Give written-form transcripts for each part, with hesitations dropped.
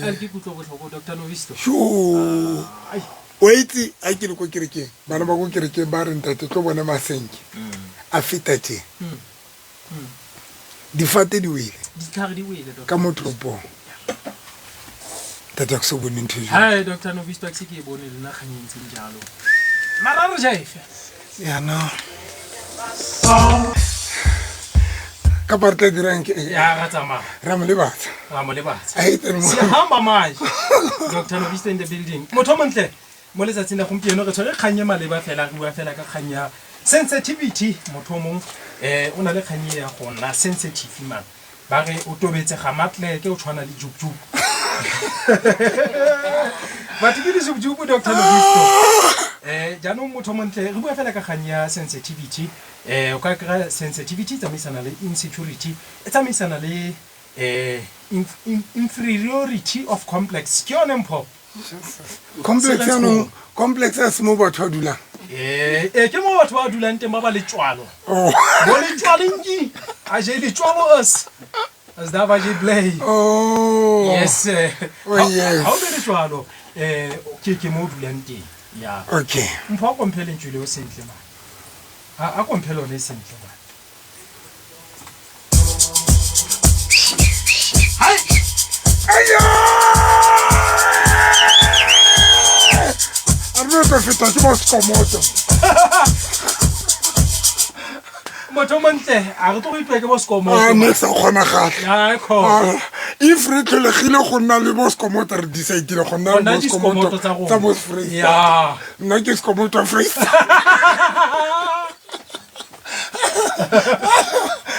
Ka ke kutlo botlhoko Dr. Novisto. Sho. O itse a ke le ko kerekeng, bana ba ko kerekeng ba re ntate tlo bona masenke. A feta tje. Difate di wele. Ditlhare di wele Dr. Ka mo toropong. Ntate a ke so bone ntho e jwalo. Hai Dr. Novisto a ke se ke e bone le nna kgang e ntseng jalo. Mara re ja efe? Ya no. Kapa re tla dirang ke Ya ra tsamaya. ra mo lebatsa. Ra mo lebatsa. A e tsene mo. Sihamba manje. Dr. Novisto in the building. Motho o montle mo letsatsing la gompieno re tshwere kgang e maleba fela re bua fela ka kgang ya sensitivity motho o mongwe um o na le kgang e ya go nna sensitive man ba re o tobetse ga matleke o tshwana le jubjub batho ke dijubjubu Dr. Novisto um jaanong motho o montle re bua fela ka kgang ya sensitivity um o ka kry-a sensitivity e tsamaisana le insecurity e tsamaisana le um inferiority of complex ke yone mpho Complex yanong complex a se mo batho ba dulang. Ee, ee, ke mo batho ba dulang teng ba ba letswalo. Oh. Bo letswaleng a je letswalo as as da ba je play. Oh. Yes. eh, Oh, ha- yes. Ha o be letswalo eh ke ke mo o dulang teng. Ya. Okay. Mpho a komphe lentswe leo sentle man. A a komphe lone sentle man. Hai. Ayo! A re tlo feta ke bo sekomoto. Motho o montle a re tlo go itwa ke bo sekomoto. Ah, ne sa kgonagale. Ya kho. Ah, if re tlholegile go nna le bo sekomoto re decidile go nna le bo sekomoto tsa rona. tsa bo Freistata. Ya. Nna ke sekomoto Freistata.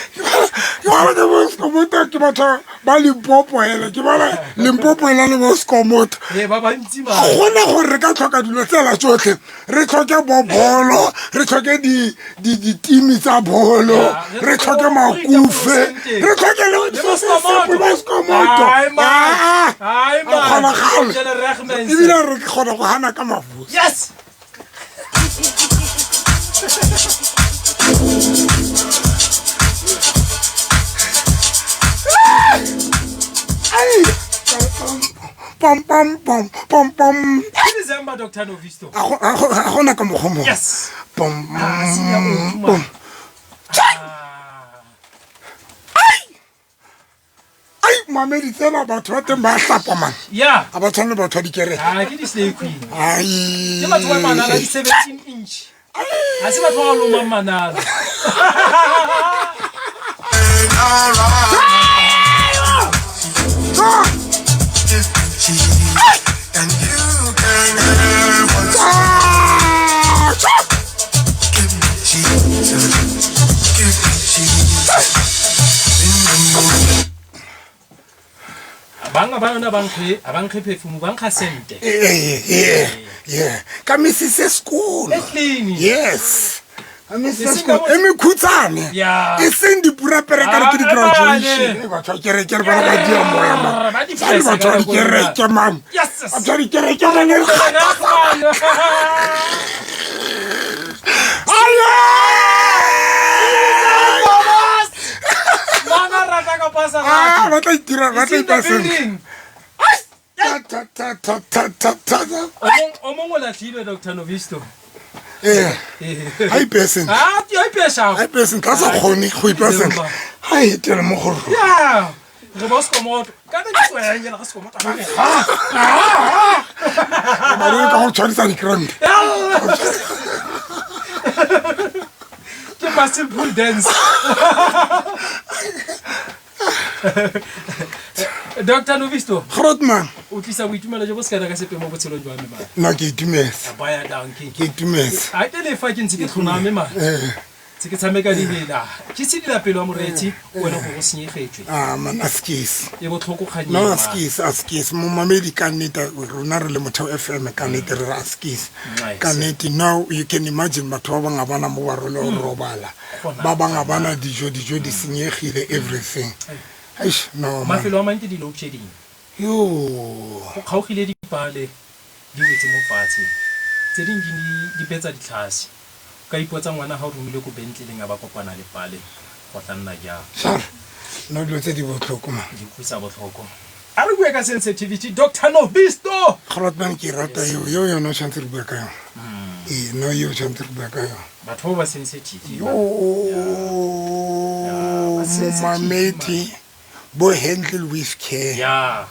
Ke bala ke bo sekomoto ke batho ba Limpopo hela ke bala Limpopo ena le bo sekomoto. Ee, ba bantsi ba. Ga gona gore re ka tlhoka dilo tsela tsotlhe re tlhoke bobolo re tlhoke ditimi tsa bolo re tlhoke makufe re tlhoke le sepe ba sekomoto. Ah, Ai a kgonagale man. ebile re kgona go gana ka mafosi. Yes. Ai! Pom pom pom pom pom. Ke December Dr. Novisto. A go- a go- a gona ka mokgwa mongwe. Yes. Pom Ah, senya o pom. Ah. Ai mamedi tsena batho ba teng ba hlapa man. Ya. A ba tshwane le batho ba dikereke. Ah, ke di-slay queen. Ai. Ke batho ba manala di 17 inch. Ha se batho ba lomang manala. Ah! And you can have what's Ah! Give me Jesus. Give me Jesus. In the morning. Banga ba yona ba nkge, ha ba nkge perfume, ba nkga sente. Eh, eh, yeah. Ka misise sekolo. E clean. Yes. Ka misise E seng sekolo. ka E mekhutshwane. Yeah. E seng dipurapere ka re ke Ah, di-graduation. e Eh, batho ba kereke re bana ba dia moya man. Ba di Tsane pressa batho ba ka nako ena. dikereke man. Yes. yes. Batho ba dikereke ba ne re Aye! Mana rata ka pasa Ah, ba tla itira, ba It's tla in the ipea sentle. building. Ta, ta, ta, ta, ta, ta, ta, ta. O mong o lahlilwe Dr. Novisto. Eh, Eh. ha ipee sentle. Ah, ke a ipea sharp. Ha ipee sentle, a sa kgone go ipea sentle. Ha e etele mo go rona. Yeah. Re bo sekomoto. Ka re tswela ga sekomoto. Ba re, ha. Mare ka go tshwarisa di-cramp. Ke muscle pull dance. Dr. Novisto, Grootman, o tlisa boitumelo jo bo se kana ka sepe mo botshelong jwa me man. nna ke itumetse. Baya dankie. Ke itumetse. A ke lefa ke ntse ke tlhoname man. Eh, Tse ke tshameka dibela. Ke tshidila pelo ya moreetsi o le gore o senyegetswe. ah, man, a sekese. E botlhoko kgang No, eo, a man. sekese, a sekese. Momamedi ka nnete, rona re le Motheo FM ka nnete re re a sekese. Nice. Ka nnete, now you can imagine batho ba bang ga bana mo ba role go robala. Gona. Ba bang ga bana dijo, dijo di senyegile, everything. Eish, no, man. Mafelo a mang ke di-load shedding. Yo. Go kgaogile dipale di wetse mo fatshe. Tse ding di di betsa ditlhase. O ka ipotsa ngwana ha o romilwe ko bentleleng a ba kopana le pale go tla nna jang. Sure. No dilo tse di botlhoko man. Di utlwisa botlhoko. A re bue ka sensitivity, Doctor Novisto. Grootman ke rata eo, eo yona o tshwanetse re bue ka yona. Ee, no eo tshwanetse re bue ka yona. Batho ba ba sensitive. Yo, momamedi, bo handle with care. Ya.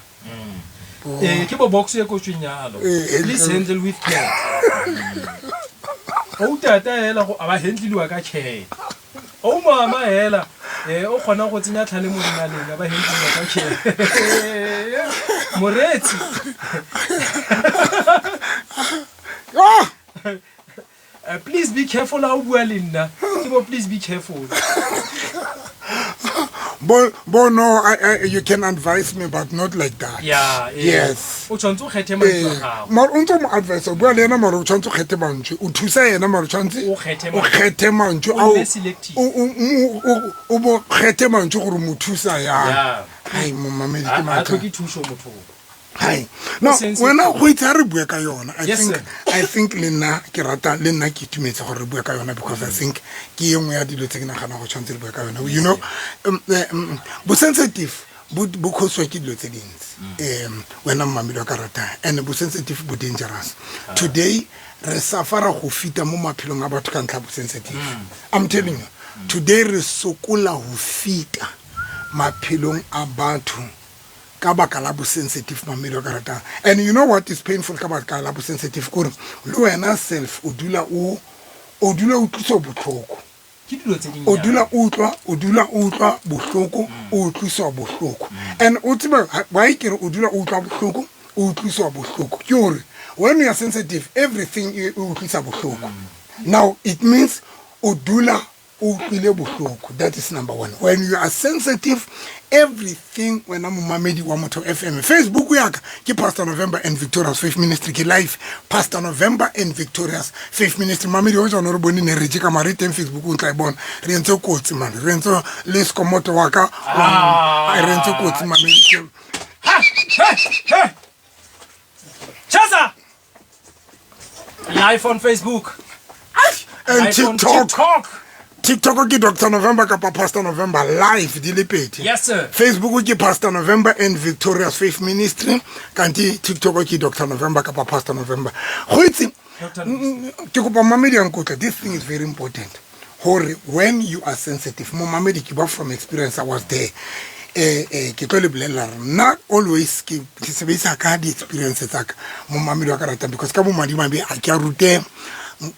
Ee, ke bo box e kotsweng yalo. Ee, Please handle with care. O tata hela go a ba handliwa ka care. O mama hela o kgona go tsenya tlhale mo dinaleng a ba handliwa ka care. Moreetsi. Ah! Please be careful ha o bua le nna. Ke bo please be careful. Bo no, you can advise me but not like that. Yeah, Yes. O tshwanetse o kgethe mantswe a gago. Mara o ntse o mo advise, o bua le ena mara o tshwanetse o kgethe mantswe, o thusa yena mara o tshwanetse O kgethe o kgethe mantswe O ao, nne selective. o bo kgethe mantswe gore mo thusa yang. Yeah. Hai, momamedi ke Ha mathata. tlhoke thuso motho. Hai. No, sensitive. wena go itse ha re bue ka yona. Yes, sir. I think le nna ke rata, le nna ke itumetse gore re bue ka yona because I think ke e nngwe ya dilo tse ke nagana go tshwanetse re bue ka yona. You know, bo sensitive bo cause-wa ke dilo tse dintsi. Wena mmamedi wa ka ratang, and bo sensitive bo dangerous. Today re suffer go feta mo maphelong a batho ka ntlha bo sensitive. I'm telling you, today re sokola ho feta maphelong a batho ka baka la bo sensitive, mamedi wa ka ratang. And you know what is painful ka baka la bo sensitive? Kore le wena self o dula o, o dula o utlwiswa bohloko. Ke dilo tse O dula o utlwa, o dula o utlwa bohloko, o utlwiswa bohloko. And o tseba why ke re o dula o utlwa bohloko, o utlwiswa bohloko? Ke hore when you are sensitive, everything e utlwisa bohloko. Now it means o dula o utlwile bohloko. That is number one. When you are sensitive, everything, wena momamedi wa Motho FM, Facebook ya ka ke Pastor November and Victorious Faith Ministry, ke live Pastor November and Victorious Faith Ministry. Mamedi o jona re bone ne re je ka mare teng Facebook, o tla e bona. Re entse kotsi man, re entse le skomoto wa ka, re entse kotsi mamedi. Ha, ha, ha. Chaza! Live on Facebook. And Live on TikTok. TikTok. TikTok ke Doctor November kapa Pastor November live di le pedi. Yes, sir. Facebook ke Pastor November and Victorious Faith Ministry, kanti TikTok ke Doctor November kapa Pastor November. Go itse, Doctor ke kopa mamedi a nkutla, this thing is very important. Hore when you are sensitive, momamedi ke ba from experience, I was there. Ke tlo le bolella hore nna always ke sebedisa ka di-experience tsa ka, momamedi wa ka ratang, because ka bomadimabe ha ke a ruteha,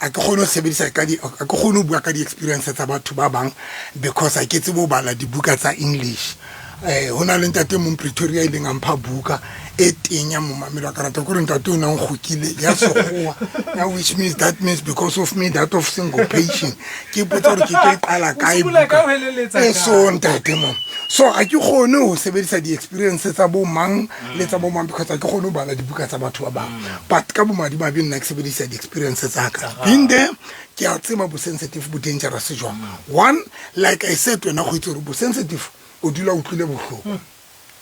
ha ke kgone ho sebedisa ka di, ha ke kgone ho bua ka di-experience tsa batho ba bang because ha ke tsebe ho bala dibuka tsa English. Ho na le ntate mong Pretoria e leng a mpha buka e teng ya momamedi wa ka ratang, ke hore ntate o na nkgokile ya sekgowa, ya which means that means because of me that of single patient. Ke ipotsa hore ke tlo e qala kae O simolola buka. ka ho heleletsa kae? So ntate mo. So ha ke kgone ho sebedisa di-experience tsa bo mang le tsa bo mang because ha ke kgone ho bala dibuka tsa batho ba bang. But ka bomadimabe nna ke sebedisa di-experience tsa ka. Being there, ke a tseba bo sensitive bo dangerous jwang. One, like I said, wena go itse hore bo sensitive o dula o utlwile bohloko.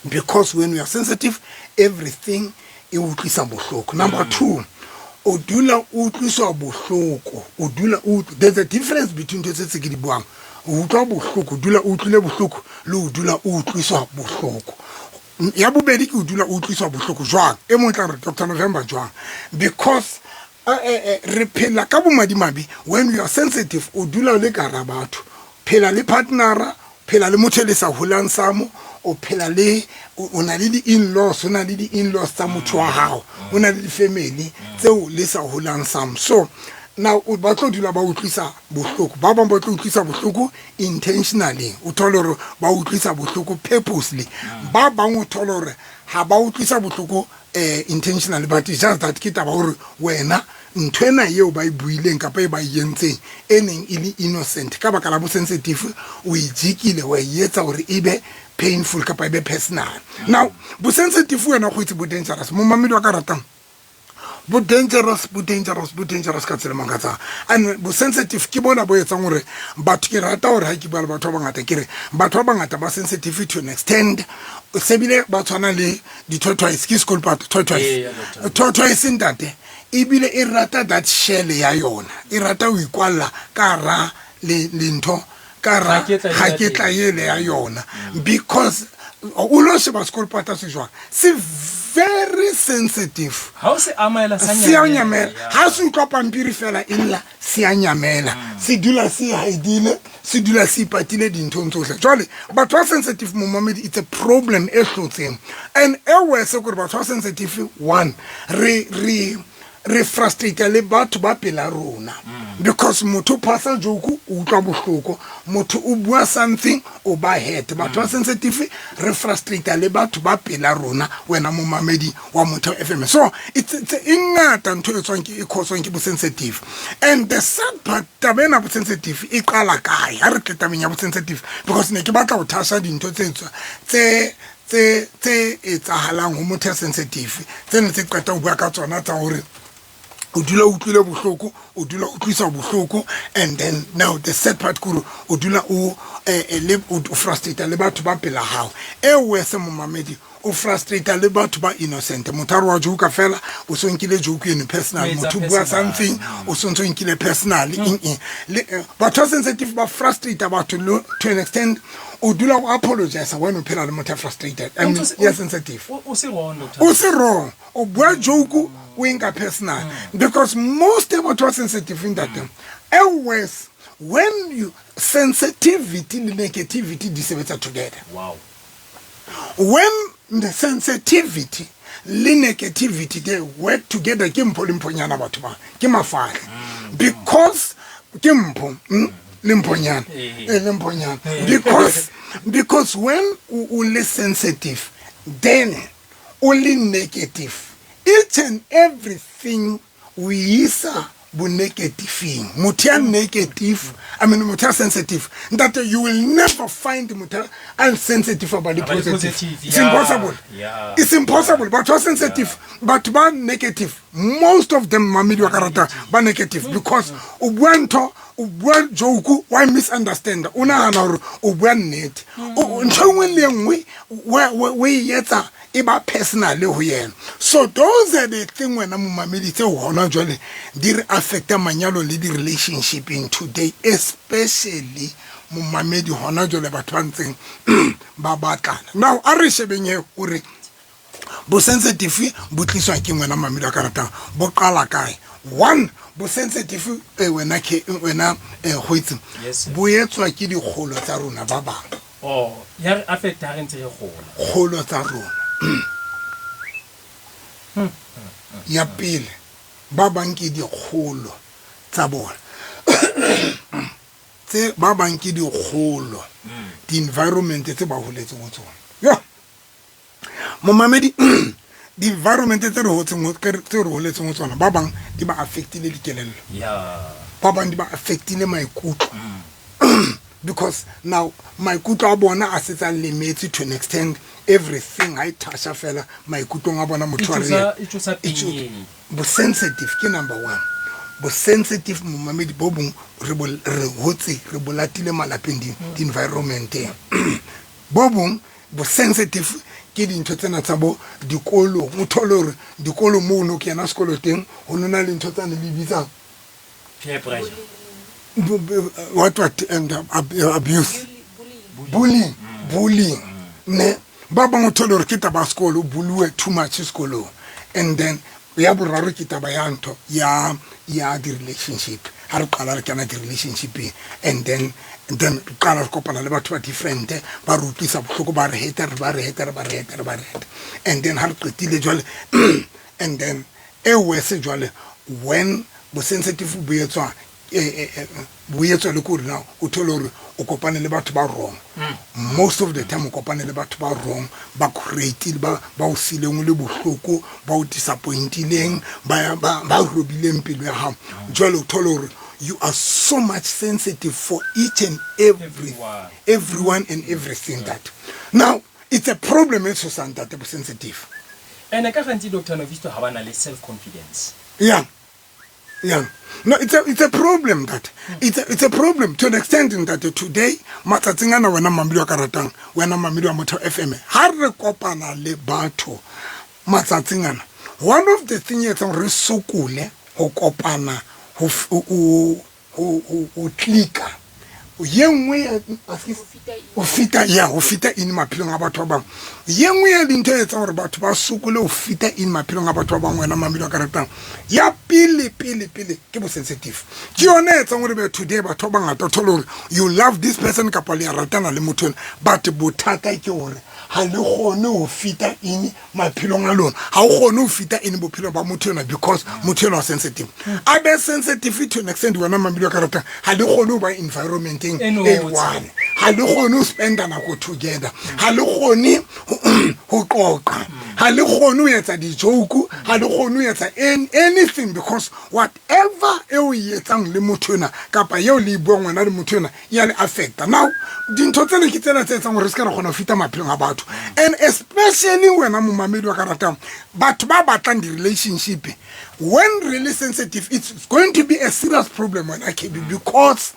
Because when you are sensitive, everything e utlwisa bohloko. Number two, o dula o utlwiswa bohloko. O dula o utlw-, there's a difference between ntho tse tse ke di buang. O utlwa bohloko, o dula o utlwile bohloko, le o dula o utlwiswa bohloko. Ya bobedi ke o dula o utlwiswa bohloko jwang? E mong tla re Doctor November jwang? Because re phela ka bomadimabe, when you are sensitive, o dula o le ka hara batho. Phela le partnera, phela le motho e le sa holang sa mo, o phela le, o na le di-in-laws, o na le di-in-laws tsa motho wa hao, o na le di-family tseo le sa holang sa mo. So now o ba tlo dula ba utlwisa bohloko, ba bang ba tlo utlwisa bohloko intentionally, o thole hore ba utlwisa bohloko purposely, ba bang o thole hore ha ba utlwisa bohloko intentionally, but it's just that ke taba hore wena ntho ena eo ba e buileng kapa e ba e entseng e neng e le innocent, ka baka la bo sensitive o e jikile wa e etsa hore e be painful kapa e be personal. Now bo sensitive wena go itse bo dangerous, momamedi wa ka ratang, bo dangerous, bo dangerous, bo dangerous ka tsela e makatsang. And bo sensitive ke bona bo etsang hore batho, ke rata hore ha ke bua le batho ba bangata ke re batho ba bangata ba sensitive to an extent, sebile ba tshwana le di-tortoise, ke sekolo tortoise. Ee, ya doctor. Tortoise ntate ebile e rata that shell ya yona, e rata ho ikwalla ka hara lentho, ka hara Kgaketla kgaketla ele ya yona, because O lo sheba sekolopata se jwang, se very sensitive. Ha o se amaela sa Se a nyamela. Yeah. Ha se utlwa pampiri fela e lla, se a nyamela, se dula se hidile, se dula se ipatile dinthong tsohle. Jwale batho ba sensitive, momamedi, it's a problem e hlotseng and e worse kore batho ba sensitive, one, re frustrate le batho ba pela rona, because motho o phasa joke, o utlwa bohloko, motho o bua something, o ba hurt. Batho ba sensitive re frustrate le batho ba pela rona, wena momamedi wa Motheo FM. So it's e ngata ntho e tswang ke e cause-wang ke bo-sensitive. And the sad part, taba ena bo-sensitive e qala kae? Ha re tle tabeng ya bo-sensitive, because ne ke batla ho thasha dintho tse tswa tse etsahalang ho motho ya sensitive, tse ne tse qeta ho bua ka tsona, tsa hore o dula o utlwile bohloko, o dula o utlwisa bohloko. And then now the sad part kore o dula o le o frustrate le batho ba pela hao. E worse, momamedi, o frustrate le batho ba innocent. Motho a re wa joke fela, o so nkile joke eno personal. O etsa Motho o bua personal. something, o so ntso nkile personal. Eng eng le batho ba sensitive ba frustrate batho to an extent o dula o apologize when o phela le motho ya frustrated, I mean, ya sensitive. O se wrong, doctor. O se wrong, o bua joke, o e nka personal, because most ya batho ba sensitive, ntate, e worse when you sensitivity le negativity di sebetsa together. When the sensitivity le negativity they work together, ke mpho le mphonyana. Batho ba ke mafahla, because ke mpho le mphonyana. Le mphonyana, because when o le sensitive, then o le negative, each and everything o isa bonegativeng. Motho ya negative, I mean, motho ya sensitive, ntate, you will never find motho a sensitive about the About the positive. positive, It's impossible. It's impossible. Batho ba sensitive, batho ba negative, most of them, mamedi wa karata, ba negative, because o bua ntho, o bua joke, wa misunderstand, o nagana gore o bua nnete. Ntho e nngwe le e nngwe o e etsa e ba personal ho yena. So those are the thing, wena momamedi, tseo hona jwale di re affecta manyalo le di-relationship in today, especially, momamedi, hona jwale batho ba ntseng ba batlana. Now a re shebeng he hore bosensitive bo tliswa ke, wena mamedi wa ka ratang, bo qala kae. One, bosensitive, wena ke wena, Goitse, Yes, sir. bo etswa ke dikgolo tsa rona ba bang. Oh, ya re affect ha re ntse re gola. Kgolo tsa rona ya pele, ba bang ke dikgolo tsa bona tse, ba bang ke dikgolo, di-environment tse ba holetseng ho tsona. Yo momamedi, di-environment tse re hotseng tse re holetseng ho tsona, ba bang di ba affectile dikelello. Ba bang di ba affectile maikutlo, because now maikutlo a bona a setse a lemetse to an extent. Everything ha e thasha fela maikutlong a bona, motho a E tsosa pain. Bosensitive ke number one. Bosensitive, momamedi, bo bong re hotse re bo latile malapeng, di-environmenteng. Bo bong bosensitive ke dintho tsena tsa bo dikolong. O thole hore dikolong moo o no kena sekolo teng, ho no na le ntho tsane le bitsang Peer pressure. What and abuse, bullying ne. Ba bangwe o thole hore ke taba ya sekolo, o bulliwe too much sekolong. And then ya boraro ke taba ya ntho ya di-relationship. Ha re qala re kena di-relationshipeng, and then re qala re kopana le batho ba different, ba re utlwisa bohloko, ba re heta, re ba re heta, re ba re heta, re ba re heta. And then ha re qetile jwale, and then e worse jwale when bosensitive bo etswa bo etswa le kore na o thole hore o kopane le batho ba wrong. Most of the time o kopane le batho ba wrong, ba create ba o sileng o le bohloko, ba o disappointileng, ba robileng pelo ya hao. Jwale o thole hore you are so much sensitive for each and every Everyone. Everyone and everything. That now it's a problem e tshosang, ntate, bosensitive. Ene ka gantsi, Dr Novisto, ha ba na le self confidence. Yeah. No, it's a problem, that it's a problem to an extent that today, matsatsing ana, wena mamedi wa ka ratang, wena mamedi wa Motho FM, ha re kopana le batho matsatsing ana, one of the thing e etsang re sokole ho kopana, ho f- ho ho ho ho clicka Ye nngwe ya o fita ya ho fita in maphelong a batho ba bangwe. Ye nngwe ya dintho e etsang gore batho ba sokole ho fita in maphelong a batho ba bangwe, wena mamelo a ka ratang, ya pele pele pele ke bo sensitive. Ke yone e etsang gore be today batho ba bangata o thole gore you love this person kapa le ya ratana le motho ena, but bothata ke gore ha le kgone ho fita in maphelong a lona. Ha o kgone ho fita in bophelo ba motho ena because motho ena wa sensitive. A be sensitive to an extent, wena mamelo a ka ratang, ha le kgone ho ba environmenteng E e notshi. one, ha le kgone ho spenda nako together, ha le kgone ho qoqa, ha le kgone ho etsa di-joke, ha le kgone ho etsa anything, because whatever e o e etsang le motho ena kapa eo le e buang wena le motho ena ya le affecta. Now dintho tsena ke tsena tse etsang gore re se ka ra kgona ho fita maphelong a batho, and especially wena momamedi wa ka ratang, batho ba batlang di-relationship, when really sensitive, it's going to be a serious problem, wena KB, because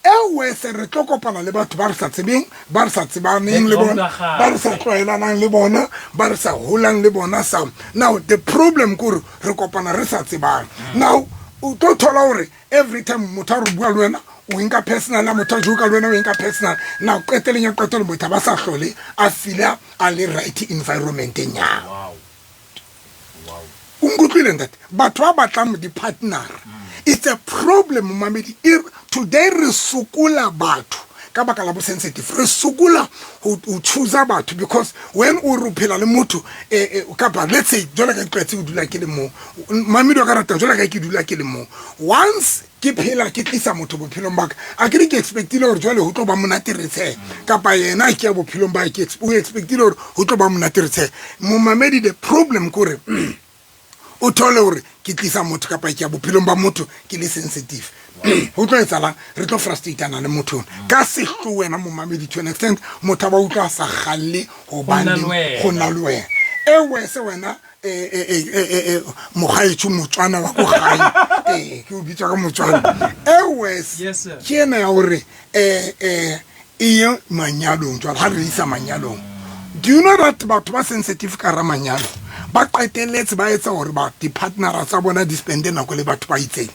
e wese re tlo kopana le batho ba re sa tsebeng, ba re sa tsebaneng le bona, ba re sa tlwaelanang le bona, ba re sa holang le bona. Sa now the problem ke gore re kopana re sa tsebang. Now o tlo thola gore every time motho a re bua le wena, o nka personal, a motho a joka le wena, o nka personal. Now qeteleng ya qetelo motho a ba sa hlole a feela a le right environmenteng ya. O nkutlwile ntate? Batho ba batlang di-partner, it's a problem, momamedi. Today re sokola batho ka baka la bo sensitive. Re sokola ho choosa batho because when o re o phela le motho, kapa let's say jwale ka ke tlwaetse ho dula ke le mong, mamedi wa ka ratang, jwale ka ke dula ke le mong, once ke phela ke tlisa motho bophelong ba ka, a ke re ke expectile gore jwale ho tlo ba monate re tshehe, kapa yena ke ya bophelong ba ke o expectile gore ho tlo ba monate re tshehe. Momamedi, the problem ke gore o thole gore ke tlisa motho kapa ke ya bophelong ba motho ke le sensitive, ho tlo etsalang? Re tlo frustrateana le motho ona ka sehlo, wena momamedi, to an extent motho a ba utlwa a sa kgalle ho ba nna le le wena. Go nna le wena e wese wena, mogaetsho motswana wa ko gae, ee, ke o bitswa ka motswana e wese. Yes, sir. Ke ena ya gore e ye manyalong. Jwale ha re isa manyalong, do you know that batho ba sensitive ka ra manyalo ba qetelletse ba etsa gore ba di-partnera tsa bona di spende nako le batho ba itseng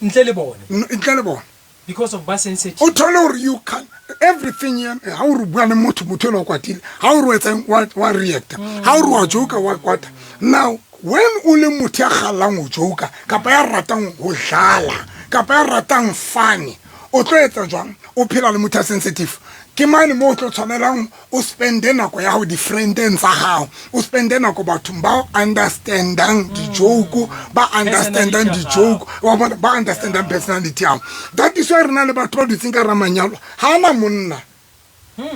ntle le bone? Ntle le bona. Because of ba sensitive. O thole gore you can everything ya ha o re bua le motho, motho ena o kwatile, ha o re o etsang, wa reacta, ha o re wa joka, wa kwata. Now when o le motho ya kgallang ho joka kapa ya ratang ho dlala kapa ya ratang funny, o tlo etsa jwang o phela le motho ya sensitive? Ke mane mo o tlo tshwanelang o spende nako ya gago di-friendeng tsa gago, o spende nako bathong ba understandang di-joke, ba understandang Personality ya di-joke wa bona, ba understandang personality yago. That is why re na le batho ba dutseng ka ramanyalo ga ana monna.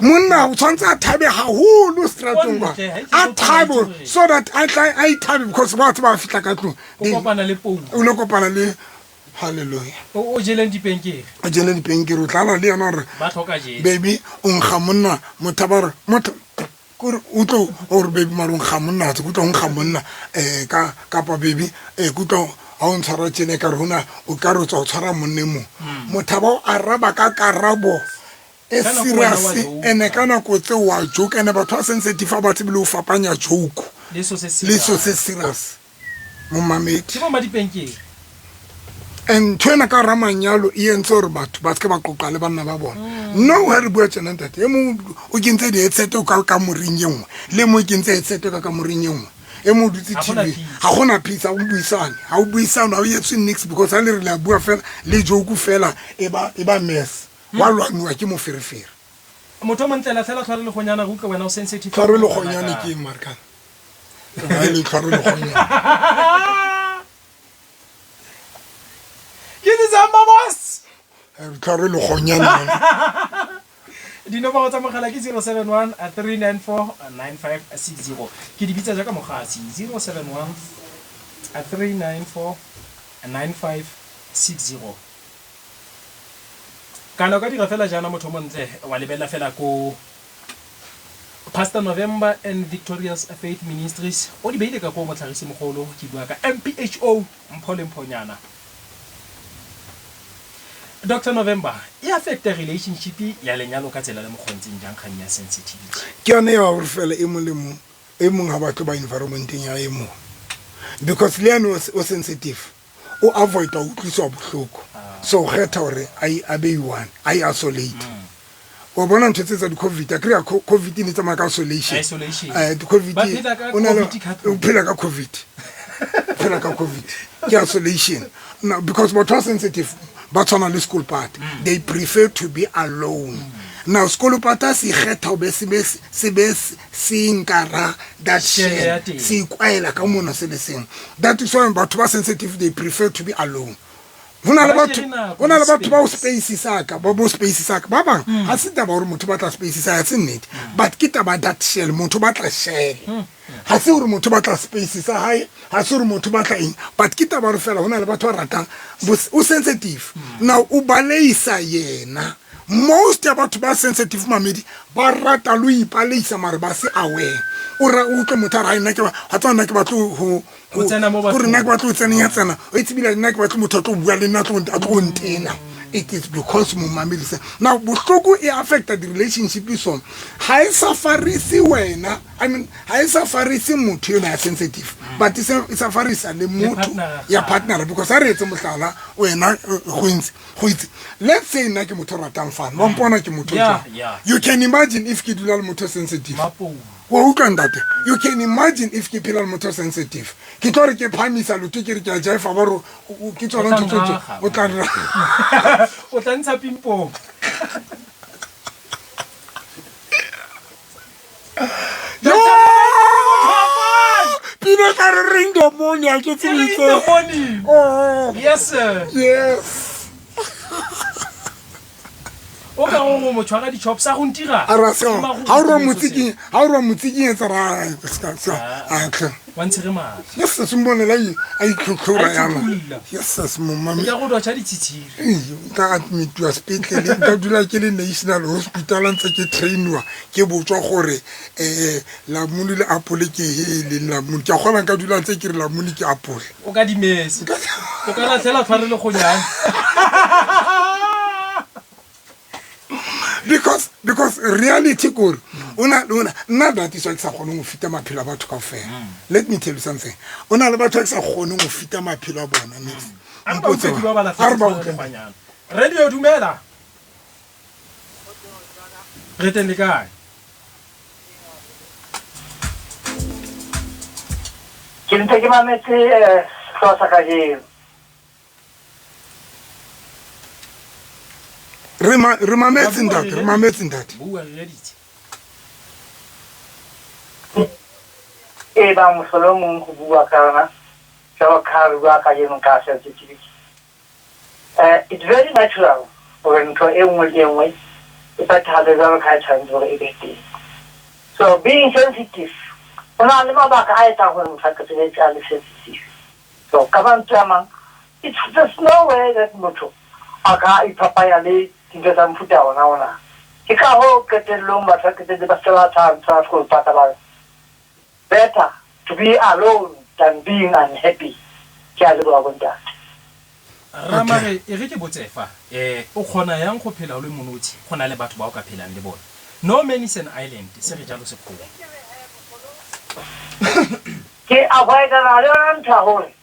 Monna o tshwanetse a thabe haholo stratong kwa, Ko ntle, ha e a tle thabe go tshwanetse so that a tla a ithabe, because batho ba fihla ka tlong, o kopana le pou. O lo kopana le halleluja. O jeleng dipenkere. O jele dipenkere, o tlala le yena gore ba tlhoka jele. Baby, o nkga monna, motho ba re motho kore o tlo gore baby mare o nkga monna tse kutlwa o nkga monna ka kapa baby kutlwa ha o ntshwara tjena ka re hona o ka re o tswa o tshwara monne mong. Motho ba o araba ka karabo e Ka nako wena wa serious. joke. Ene ka nako tse wa joke, ene batho ba sensitive ha ba tsebe le ho fapanya joke le so se le so se serious, momamedi. Ke bo madipenkere. And ntho ena ka ramanyalo e entse gore batho ba seke ba qoqa le banna ba bona. No, ha re bua tjena ntate e mong o kentse di-headset ka kamoreng e nngwe, le mong o kentse headset ka kamoreng e nngwe, e mong o dutse Ha gona TV. peace. Ha gona peace, ha o buisane, ha o buisane, ha o etswe nix, because ha le re le a bua fela le joke fela e ba mess, wa lwaniwa ke moferefere. Motho o montle, latlhela tlhware legonyana re utlwe wena o sensitive. Tlhware legonyane ke eng, markana ha e le tlhware legonyane? Ke December boss. Tlhware legonyane. Dinomoro tsa mogala ke 071 394 9560. Ke di bitsa jaaka mogasi, 071 394 9560. Kana o ka dira fela jaana, motho o montle, wa lebelela fela ko Pastor November and Victorious Faith Ministries, o di beile ka koo motlhagisi mogolo, ke bua ka MPHO Mpho le Mphonyana. Dr November, e affecta relationship ya lenyalo ka tsela le mokgontseng jang kgang ya sensitivity? Ke yone ya gore fela e mong le mong e mong ha batle ba environmenteng ya e mong, because le yane o sensitive, o avoida o utlwiswa bohloko. So o kgetha gore a be one, a isolate. Wa bona ntho tse tsa di-covid, a kry-a covid e ne tsamaya ka isolation. Isolation. Di-covid Ba phela ka o na le- COVID ka tlung. o phela ka covid, phela ka covid ke isolation no, because batho ba sensitive ba tshwana le school part, they prefer to be alone. Now school part se ikgetha o be se be se be se nkara that Share ya share teng. se ikwaela ka mona se le seng. That is why batho ba sensitive, they prefer to be alone. Ho na le Ba batho, share nako ho na le le batho ba o space. space sa ka, ba bo space sa ka ba bang. Ha se taba hore motho o batla space sa, ha se nnete, but ke taba that shell, motho o batla shell. Ha se hore motho o batla space sa hae, ha se hore motho o batla eng, but ke taba hore fela ho na le batho ba ratang o sensitive. Now o baleisa yena. Most ya batho ba sensitive, mamedi, ba rata le ho ipaleisa, mare ba se aware. O ra o utlwe motho a re, "Hai, nna ke ha tswa, nna ke batle ho Ho tsena mo gore nna ke bathong. Batlo ho tsena ya tsena o itse bile nna ke batle motho a tlo bua le nna, a tlo ntena." It is because momamedi se now bohloko e affecta di-relationship. So ha e sa farise wena, I mean, ha e sa farise motho yona ya sensitive, but e sa farisa le motho partner ya partner. Because ha re etse mohlala, wena go itse, let's say nna ke motho o ratang fun, wa mpona ke motho o jwang. You can imagine if ke dula le motho o sensitive. Mapou. Wa utlwa ntate, you can imagine if ke phela le motho o sensitive, ke tlo re ke phamisa lotho, ke re ke a jaifa, ba re ke tsona O tla ntho tse nraga. O tla nraga. O tla ntsha pimpong. Yo! Pina ka re ring the morning, ha ke tsebe In the morning. Oh. Yes sir. Yes. O ka go mo tshwara di-chops a go ntira. A ra se ha o rwa motsiking, ha o rwa motsiking etsa ra ska ska a tle. Wa ntshege maatla. Yes, se mbone la a itlhotlhora A yana. itlhotlholla. Yes, se momame. Ka go dotšha ditshitshiri. Ee, nka admitiwa sepetlele, nka dula ke le national hospital, a ntse ke trainiwa, ke botswa gore lamune le apole ke he e leng lamune. Ke a kgona nka dula ntse ke re lamune ke apole. O ka dimese, o ka latlhela tshware le gonyane. Because reality kore o na o na nna, that is why ke sa kgoneng ho fita maphelo a batho kaofela. Let me tell you something, o na le batho ba ke sa kgoneng ho fita maphelo a bona nix. A re ba Mpotse utlwe ba a re ba latlhela tshware le utlwe. Gonyane radio, dumela, re teng le kae? Ke ntse ke mametse sehlooho sa kajeno. Re mametse ntate, re mametse ntate. Bua, re reditse. E bang mohlolo o mong go bua ka yona jwalo ka ha re bua kajeno ka sensitivity. It's very natural hore ntho e nngwe le e nngwe e phethahale jwalo ka ha e tshwanetse hore e be teng. So being sensitive, ho na le mabaka a etsang hore motho a qetelletse a le sensitive. So ka mantswe a mang, it's there's no way that motho a ka iphapanya le dintho tsa mofuta ona ona. Ke ka hoo qetellong batho ba qetelletse ba se ba tshaba ntho ya sekolopata, ba re better to be alone than being unhappy. Ke a leboha bontate. Ramare, e re ke botse fa, o kgona yang go phela o le monotshi, go na le batho ba o ka phelang le bona? No man is an island, se re jalo sekgowa. Ke avoidana le yona ntho ya hore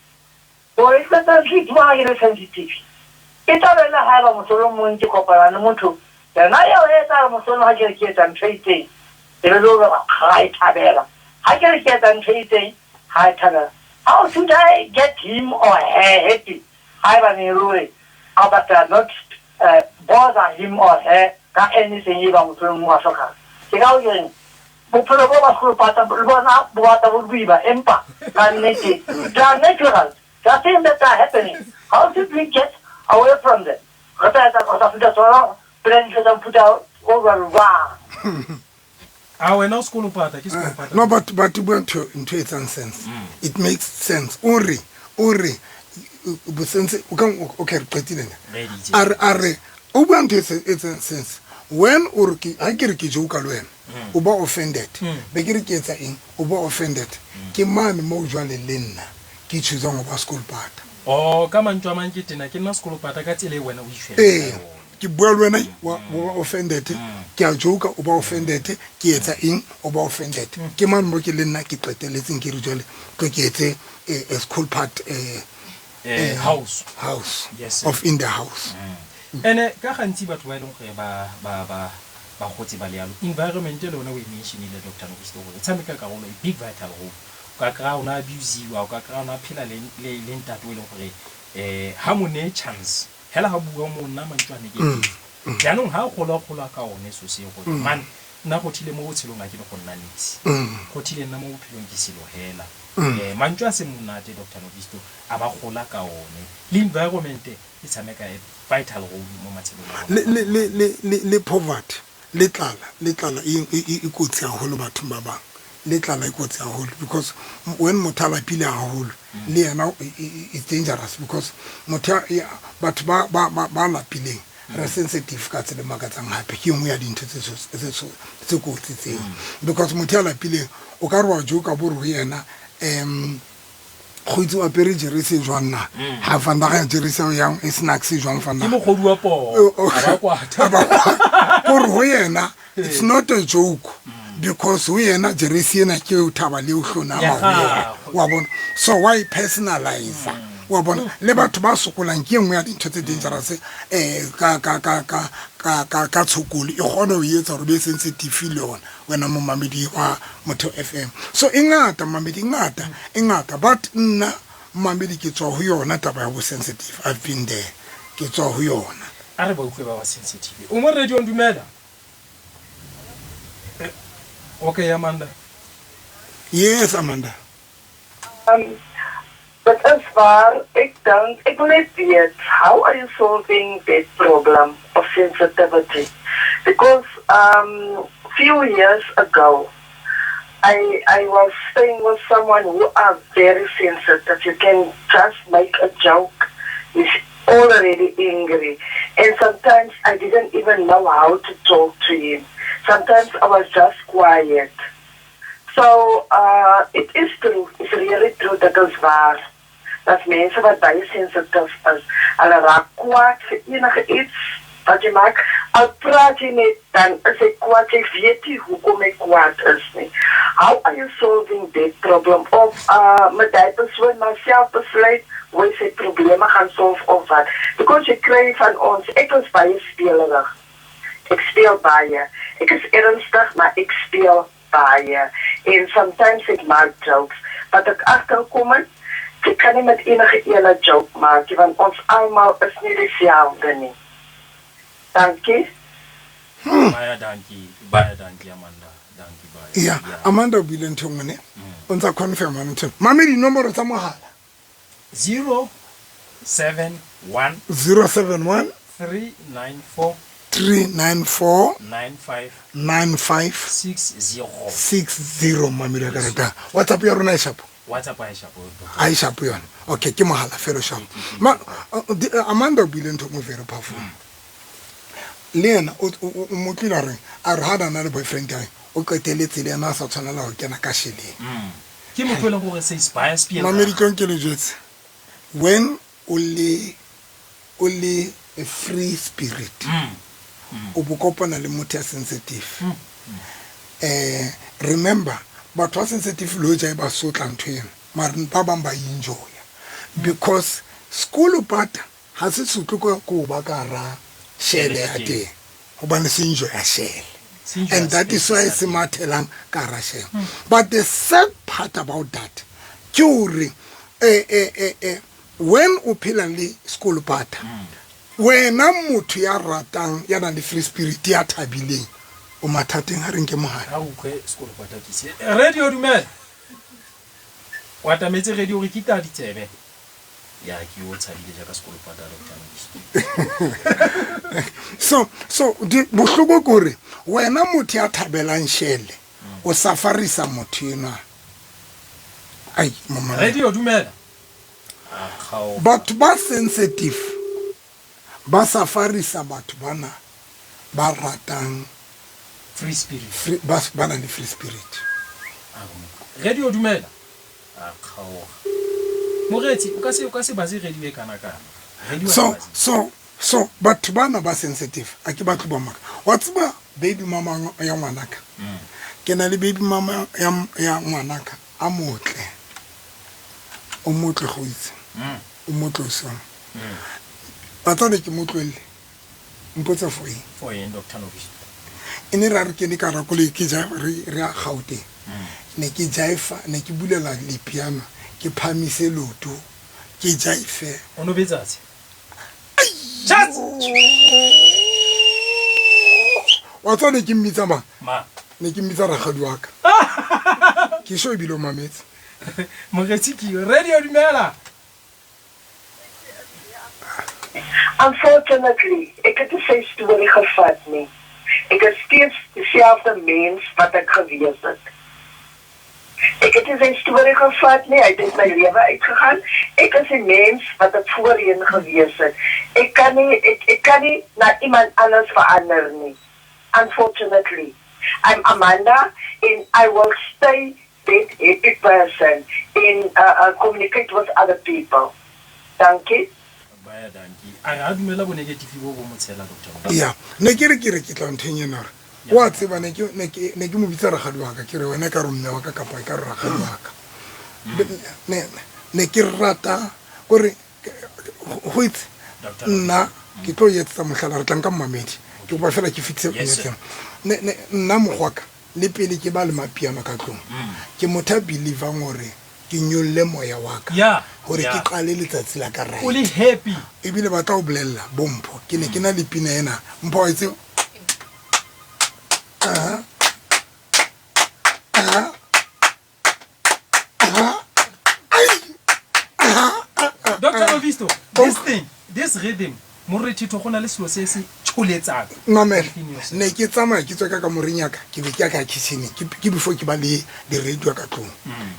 qetelletse ke iphumana ke le sensitive. E tla be le haeba mohlolomong ke kopana le motho yena eo e etsa hore mohlolomong ha ke re ke etsa ntho e itseng, e be le hore ha e thabela. Ha ke re ke etsa ntho e itseng, ha e thabela. How should I get him or her happy? Haeba ne e le hore I better not bother him or her ka anything e bang mohlolomong wa hlokahala. Ke ka hoo ke reng bophelo bo ba sekolopata le bona bo batla bo le boima, empa ka nnete they are natural. They are things that are happening. How should we get away from them? Re tla etsa, re tla fihla tsona pela dintho tsa mofuta o jwalo jwang? A wena o sekolopata, ke sekolopata. No, but bua ntho e etsang sense. It makes sense. O re bosense o ka, okay, re qetile na? Reditse. A re o bua ntho e etsang sense. When o re ke ha ke re ke joke le wena, o ba offended. Be ke re ke etsa eng, o ba offended. Ke mane mo jwale le nna ke choosang ho ba sekolopata. O ka mantswe a mang, ke tena ke nna sekolopata ka tsela e wena o itshwereng ka Ee. yona. Ke bua le wena, wa ba offended. Ke a joke, o ba offended. Ke etsa eng, o ba offended. Ke mane mo ke le nna ke qetelletseng ke re jwale tlo ke etse a school part. House. House. Yes. Of in the house. Ene ka gantsi batho ba e leng gore ba gotse ba le yalo, environment le yone o e mentionile, Dr Nobisto, gore e tshameka karolo, a big vital role. O ka kry-a o ne abusiwa, o ka kry-a o ne a phela le ntate o e leng gore ha mo neye chance hela ga bua mo nna mantswe a negative. Jaanong ha gola ka one so se gore man nna go thile mo botshelong a ke le go nna nix, go thile nna mo bophelong ke selo hela, mantswe a seng monate, Dr Nobisto, a ba gola ka one. Le environment e tshameka a vital role mo matshelong a le bona. Le poverty, le tlala e kotsi haholo bathong ba bang. Le tlala e kotsi haholo because when motho a lapile haholo, le yena it's dangerous because motho batho ba lapileng re sensitive ka tsela e makatsang. Hape ke engwe ya dintho tse kotsi tseo because motho ya lapileng o ka re wa joka bo re ho yena go itse o apere jeresi e jwang na ga vandaga jeresi eo yang e snacks e jwang Ke vandaga. Mogodu wa poo a ba kwata. Gore ho yena it's not a joke because ho yena jeresi ena ke o thaba le o hlonama Ya ho yena. Gagwe. Wa bona, so wa e personalize, wa bona. Le batho ba sokolang ke e nngwe ya dintho tse dangerous ka tshokolo e kgona ho etsa hore be sensitive le yona wena momamedi wa Motho FM. So e ngata, mamedi, e ngata, e ngata, but nna mamedi ke tswa ho yona taba ya bo sensitive. I've been there, ke tswa ho yona. A re ba utlwe ba ba sensitive. O mo radiong, dumela. Okay, Amanda. Yes, Amanda. Dit is waar. Ek dink ek wil net weet, how are you solving that problem of sensitivity? Because few years ago I was staying with someone who are very sensitive. You can just make a joke, he's already angry. And sometimes I didn't even know how to talk to him. Sometimes I was just quiet. So it is true, it's really true, dat is waar. Dat mense wat baie sensitief is, hulle raak kwaad vir enige iets wat jy maak. Al praat jy net, dan is hy kwaad. Jy weet nie hoekom hy kwaad is nie. How are you solving that problem? Of met daai persoon maar self besluit hoe hy sy probleme gaan solve of wat? Because jy kry van ons, ek is baie spelerig. Ek speel baie. Ek is ernstig, maar ek speel baie. En sometimes ek maak jokes. Wat ek agterkom het, jy kan nie met enige ene joke maak nie, want ons almal is nie dieselfde nie. Dankie. Baie dankie, baie dankie, Amanda. Dankie baie. Ya, Amanda o buile ntho e nngwe ne o ntsa confirma ntho. Mame, dinomoro tsa mogala. 071 071 394 394 95 95 60. 60. Mamedi ya karata, WhatsApp ya rona e shapo? WhatsApp a e shapo. A e shapo yone. Okay, ke mogala fela o shapo. Amanda o buile ntho e nngwe very powerful. Le ena o mo tlile a reng, a re ha na le boyfriend ya hae, o qeteletse le ena a sa tshwanela ho kena ka sheleng. Ke motho e leng gore se baie speel. Mamedi, tlong ke le jwetse, when o le a free spirit, o bo kopana le motho ya sensitive, remember, batho ba sensitive le hoja e ba sotla ntho eno, mare ba bang ba enjoya because sekolo pata ha se sotle ko ba ka hara shele ya teng hobane se enjoya shele. Se enjoya And that is why space se sa teng. Mathelang ka hara shele. But the sad part about that ke hore when o phela le sekolo pata, wena motho ya ratang, ya nang le free spirit, ya thabileng, o mathateng. Ha re nke mohala. Ha utlwe sekolo pata ke se. Radio, dumela. O atametse radio re kita ditsebe. Ya ke o tshabile jaaka sekolo pata, Dr. Nobisto. So bohloko ke hore wena motho ya thabelang shele o safarisa motho enwa. Ai, mama. Radio, dumela. A kgao. Batho ba sensitive ba safarisa batho bana ba ratang Free spirit. Free, ba nang le free spirit. Radio, dumela. A kgaoga. Moretsi, o ka se base radio e kana kana. Radio ha e base. So batho bana ba sensitive a ke batho ba maka wa tseba. Baby mama ya ngwanaka, ke na le baby mama ya ngwanaka a motle, o motle go itse. O mo tlosang. Wa tseba ne ke mo tlohelle. Mpotse for eng? For eng, Doctor Nobiso? E ne ra re ke ne ka hara koloi ke ja re re ya Gauteng. Ne ke jaifa, ne ke bulela lepiano, ke phamise leoto, ke jaife. O no betsa tse? Chats! Wa tseba ne ke mmitsa mang? Mang? Ne ke mmitsa rakgadi wa ka. Ke sure ebile o mametse. Moretsi ke yo. Radio dumela. Unfortunately, ek het nie sy storie gevat nie. Ek is steeds dieselfde mens wat ek gewees het. Ek het nie sy storie gevat nie, hy het uit my lewe uitgegaan. Ek is die mens wat ek voorheen gewees het. Ek kan nie ek ek kan nie na iemand anders verander nie. Unfortunately. I'm Amanda and I will stay that happy person and uh, uh, communicate with other people. Dankie. Baie dankie. A re a dumela bo negative bo bo mo tshela Doctor. Ya, ne ke re ke re ke tla ntheng ena gore wa tseba ne ke ne ke ne ke mo bitsa rakgadi wa ka ke re wena e ka re mme wa ka kapa e ka re rakgadi wa ka. Ne ne ke rata kore go itse nna ke tlo etsetsa mohlala re tlang ka mmamedi ke kopa fela ke fitise nna mokgwaka le pele ke ba le mapiano ka tlong ke motho a believang gore ke nyolle moya wa ka gore ke qale letsatsi la ka right o le happy ebile ba tla o bolelela bompho ke ne ke na le pina ena mpho wa itse Dr. Novisto, this thing, this rhythm, morethetho go na le selo se se tsholetsang. Mamela, ne ke tsamaya ke tswa ka kamoreng ya ka, ke be ke ya ka kitchen, ke before ke ba le di-radio ka tlong.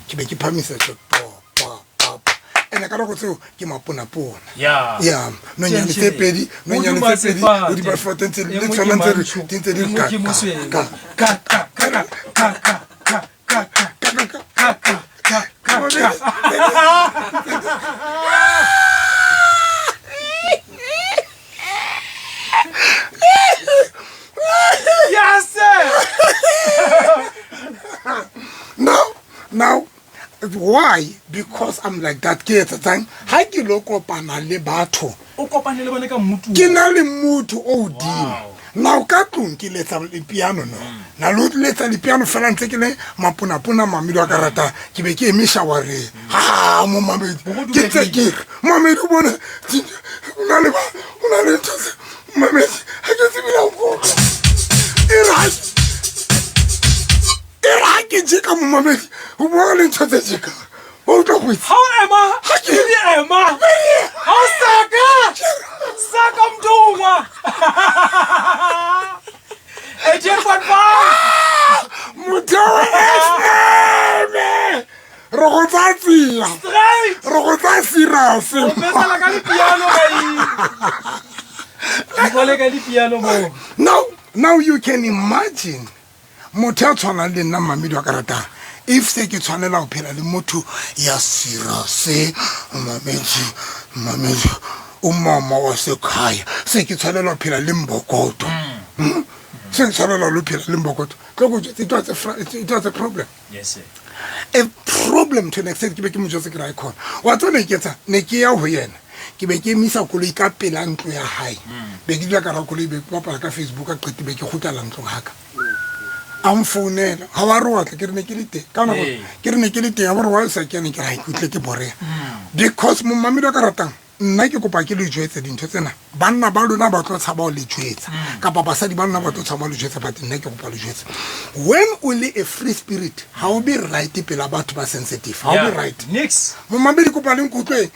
Ke be ke phamisa tso pa pa pa pa. Ene ka nako tseo ke maponapona. Ya. Ya, nonyane tse pedi, nonyane tse pedi, o di ba fate ntse le tsona ntse di ntse di ka ka ka ka ka ka ka ka ka ka ka ka ka ka ka ka. Yes sir. Now, now, why? Because I'm like that. Ke etsa tsang ha ke lo kopana le batho. O kopane le bone ka mmutu. Ke na le motho o hodimo. Now ka tlong ke letsa piano no. Na lo letsa piano fela ntse ke le maponapona mamedi wa ka rata ke be ke eme showereng. Ha mo mamedi. Ke tse ke re mamedi o bone o na le ba o na le ntho tse mamedi ha ke tsebe la go. E re ha e re ha ke je ka mo mamedi o bona le ntho tse je ka. O utlwa go itse. Ha o ema, Ha ke ke ema. Ha o saka. Saka mntungwa. 88.5. Motheo FM. Re go tsaya tsia. Straight. Re go tsaya serious. O betsela ka lepiano ba Di ka lepiano mo. Now you can imagine motho ya tshwanang le nna mmamedi wa ka ratang if se ke tshwanela go phela le motho ya serious mmamedi mmamedi o mama wa sekhaya se ke tshwanela go phela le mbokoto. Se ke tshwanela go phela le mbokoto tlo go it was a it was a problem. Yes sir. A problem to an extent ke be ke mo jwetse ke ra khona wa tseba ne ke etsa ne ke ya ho yena ke be ke emisa koloi ka pela ntlo ya hae be ke dula ka ra koloi be ke bapala ka Facebook a qete be ke kgutlela ntlong ha ka a mfounela ga wa re wa tla ke re ne ke le teng ka nako ke re ne ke le teng a bo re wa sa kene ke re ha ke utlwe ke borea because momamedi wa ka ratang nna ke kopa ke le jwetse dintho tsena banna ba lona ba tlo tshaba ho le jwetsa kapa basadi ba lona ba tlo tshaba ho le jwetsa but nna ke kopa le jwetse when o le a free spirit ha o be right pela batho ba sensitive ha o be right Nix. Momamedi kopa le nkutlwe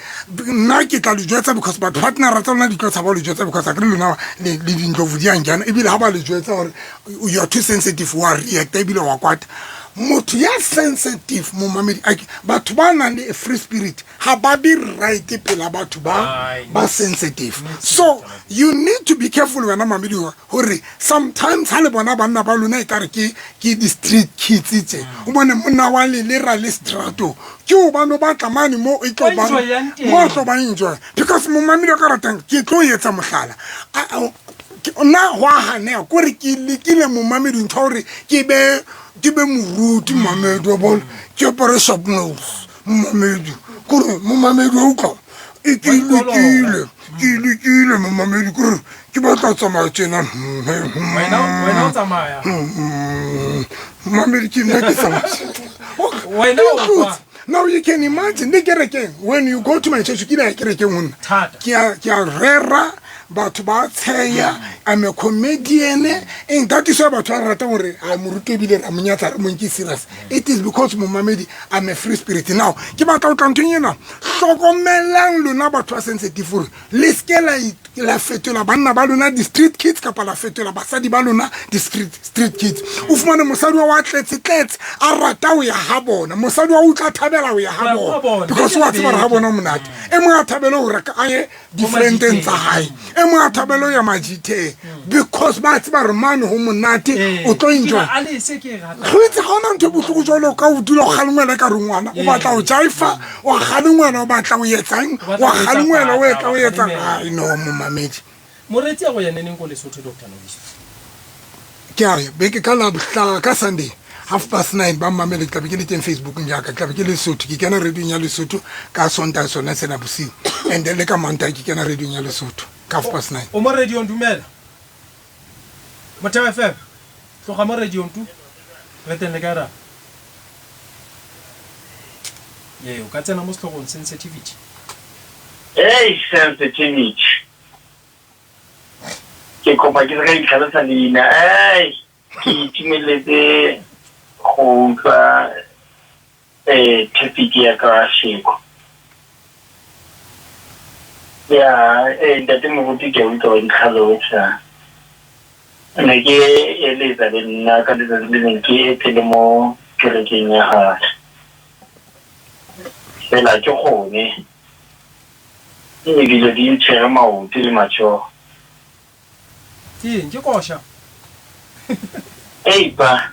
nna ke tla le jwetsa because batho partnera tsa lona di tlo tshaba ho le jwetsa because akere lona le dindlovu di yang jana ebile ha ba le jwetsa hore you are too sensitive wa react ebile wa kwata motho ya sensitive momamedi batho ba nang le a free spirit ha ba be right pela batho ba ba sensitive so you need to be careful wena mamedi hore sometimes ha le bona banna ba lona e kare ke ke di-street kids tse o bone monna wa lelera le strato ke hobane o batla mane mo e tlo bang mo tlo bang enjoy because momamedi wa ka ratang ke tlo etsa mohlala nna go a ganea kore ke lekile momamedi ntho gore ke be ke be moruti momamedi wa bona ke apare sharp nose momamedi kore momamedi wa utlwa E ke lekile, ke lekile momamedi kore ke batla tsamaya tjena. Wena wena o tsamaya. Mamedi ke nna ke tsamaya. Wena o kwa. Now you can imagine le kerekeng when you go to my church ke ile ya kerekeng ho nna. Thata. Ke a ke a rera batho ba tsheya I'm a comedian and that is why batho ba rata gore a moruti ebile ra mo nyatsa re mo nke serious it is because momamedi I'm a free spirit now ke batla go tla nthong ena hlokomelang lona batho ba sensitive gore le seke la la fetola banna ba lona di-street kids kapa la fetola basadi ba lona di-street street kids o fumane mosadi wa wa tletse-tletse a rata ho ya ha bona mosadi wa o tla thabela ho ya ha bona because wa tseba gore ha bona monate e mongwe a thabele gore a ye di-friendeng tsa hae e mongwe a thabele ho ya majitheng because ba tseba gore mane ho monate o tlo enjoy go itse ga ona ntho e botlhoko jalo ka o dula o kgalengwela ka re ngwana o batla o jaifa wa kgalengwela o batla o etsang wa kgalengwela o etla o etsang ai no momamedi moretsi ya go ya neneng ko Lesotho Dr Nobiso ke a ya beke ka labohlano ka Sunday 9:30 ba mmamele ke tlabe ke le teng Facebookong jaaka ke tlabe ke Lesotho ke kena radiong ya Lesotho ka Sontaga sone sena bosiu and then le ka Mantaga ke kena radiong ya Lesotho ka 9:30 o mo radiong dumela Motheo FM tloga mo radiong tu re teng le kae ra ee o ka tsena mo setlhogong sensitivity Hey, sensitivity. Ke kopa ke se ka itlhalosa leina. Ei, ke itumeletse go utlwa topic ya kasheko. Ya, ntate moruti ke a utlwa wa ditlhalosa. Ne ke eletsa le nna ka letsatsi le leng ke etele mo kerekeng ya gagwe. Fela ke gone ebile di ntshwere maoto le matsogo. Ke eng ke kosha? Eipa,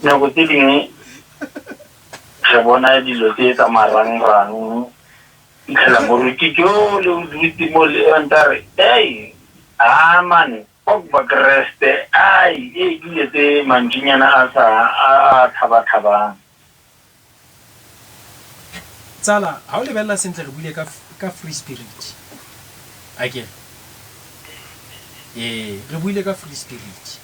nako tse dingwe re bona dilo tse tsa marangrang fitlhela moruti jo le o dutse mo le ntse re ei a mane ok bakreste ai e dilo tse mantšinyana a sa a thaba-thabang. Tsala, ha o lebelela sentle re buile ka ka free spirit. Akere? Ee, re buile ka free spirit.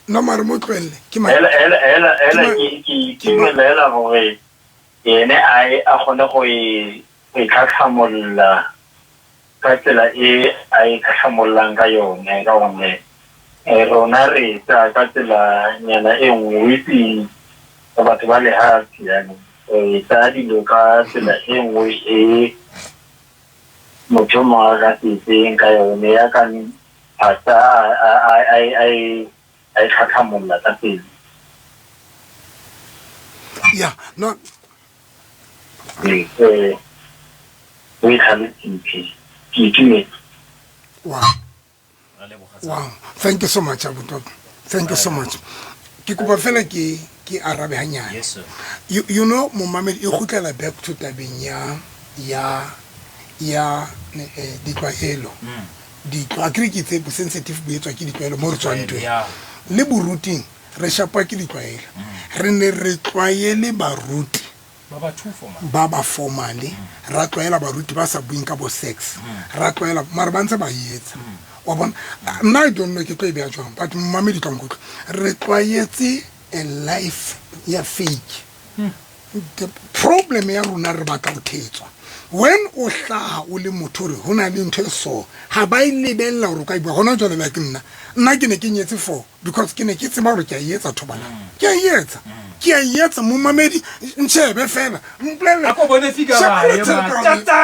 No mare mo tlohelle ke ma Hela hela hela hela ke ke itumela hela gore ene a e a kgone go e go e tlhatlhamolola ka tsela e a e tlhatlhamololang ka yone ka gonne rona re tsaya ka tsela nyana e nngwe itse batho ba lehatshe jaanong re tsaya dilo ka tsela e nngwe e motho mongwe a ka se itseng ka yone ya ka pasa a e tlhatlhamolola ka pele. Yeah, no. O e tlhalositse ke itumetse. Wow. Wow. Thank you so much, Abuti. Thank you so much. Ke kopa fela ke ke arabe hanyane. Yes sir. You know momamedi e kgutlela back to tabeng ya ya ya ditlwaelo. Ditlwa akere ke tse sensitive bo etswa ke ditlwaelo mo re tswang teng. Le boruting re shapwa ke ditlwaelo. Re ne re tlwaele baruti ba ba formale, ra tlwaela baruti ba sa bueng ka bo sex, ra tlwaela mare ba ntse ba e etsa. Wa bona, nna I don't know ke tlo e beha jwang, but momamedi tla nkutlwa. Re tlwaetse a life ya fake. The problem ya rona re batla ho thetswa. When o hlaha o le motho hore ho na le ntho e so, ha ba e lebella hore o ka e bua. Hona jwale like nna, nna ke ne ke nyetse for because ke ne ke tseba hore ke a e etsa thobalano. Ke a e etsa. Ke a e etsa momamedi ntshebe fela. Mpolelle. A ko bone figure ba ye ma. Tata.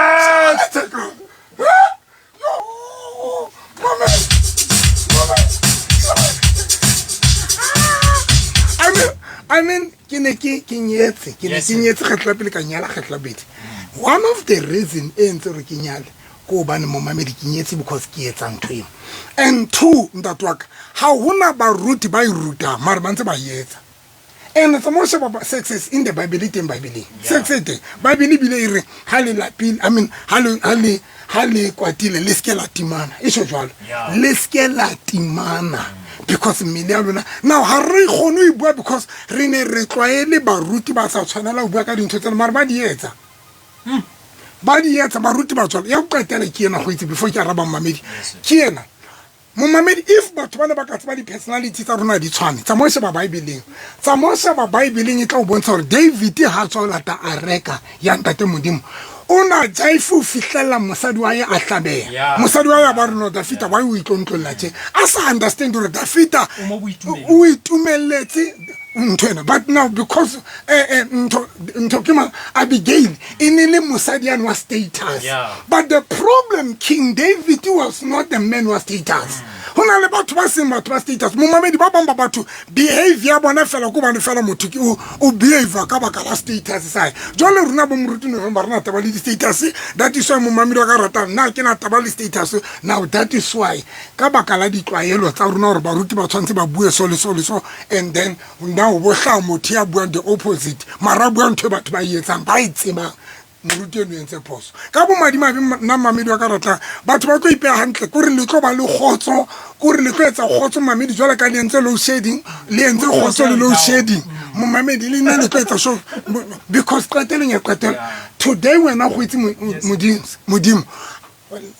I mean, ke ne ke ke nyetse, ke ne ke nyetse kgetlo la pele ka nyala kgetlo la bobedi. One of the reason e entse hore ke nyale ke hobane momamedi ke nyetse because ke etsa ntho eo. And two, ntate wa ka, ha hona baruti ba e rutang mare ba ntse ba e etsa. And tsamaya o sheba sex is in the Bible e teng Bible-eng. Sex e teng. Bible ebile e re ha le lapile, I mean ha le ha le ha le kwatile le seke la timana. E tjho jwalo. Le seke la timana because mmele ya lona. Now ha re kgone ho e bua because re ne re tlwaele baruti ba sa tshwanela ho bua ka dintho tsena mare ba di etsa. Ba di etsa baruti ba tswala. Ya go qetela ke ena go itse before ke araba mmamedi. Ke ena. Momamedi, if batho ba ne ba ka tseba di-personality tsa rona di tshwane, tsa mo sheba Bibleng. Tsa mo sheba Bibleng e tla o bontsha gore David ha tswa ho lata areka ya ntate Modimo. O na jaife ho fihlella mosadi wa hae a hlabeha. Yeah. Mosadi wa hae a ba re no Dafita why o itlontlolla tje? A sa understand hore Dafita O mo boitumelong. o itumelletse ntho ena. But now because ntho ntho ke mang Abigail e ne le mosadi yane wa status. Yeah. But the problem, King David was not a man wa status. Ho na le batho ba seng batho ba status. Momamedi ba bang ba batho behavior ya bona fela ko bane fela motho ke o behave ka baka la status sa hae. Jwale rona bo moruti November rena taba le di-status. That is why momamedi wa ka ratang nna ke na taba le status. Now that is why ka baka la ditlwaelo tsa rona hore baruti ba tshwanetse ba bue so le so le so, and then now bo hlaha motho ya buang the opposite, mara a bua ntho e batho ba e etsang ba e tsebang. Moruti eno entse phoso. Ka bomadimabe nna mmamedi wa ka ratang, batho ba tlo ipeha hantle, kore le tlo ba le kgotso, kore le tlo etsa kgotso mmamedi jwale ka le entse load shedding, le entse kgotso le load shedding. Momamedi le nna le tlo etsa so because qetelong ya qetelo today wena go itse Modimo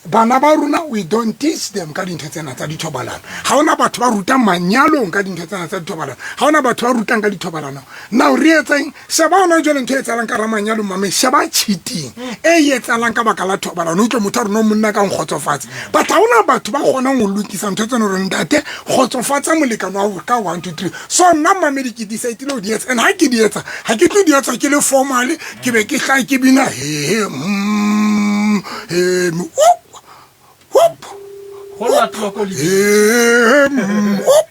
bana ba rona we don't teach them ka dintho tsena tsa dithobalano. Ha hona batho ba rutang manyalong ka dintho tsena tsa dithobalano. Ha hona batho ba rutang ka dithobalano. Now re etseng? Sheba hona jwale ntho e etsahalang ka hara manyalo mame, sheba cheating e etsahalang ka baka la thobalano. Utlwe motho a re no monna ka nkgotsofatse. But ha hona batho ba kgonang ho lokisa ntho tsena hore ntate kgotsofatsa molekane wa hao ka 1 2 3. So nna mmamedi ke decide-ile ho di etsa, and ha ke di etsa ha ke tlo di etsa ke le formal, ke be ke hlahe ke bina he he whoop whoop Go lla tloko le he whoop.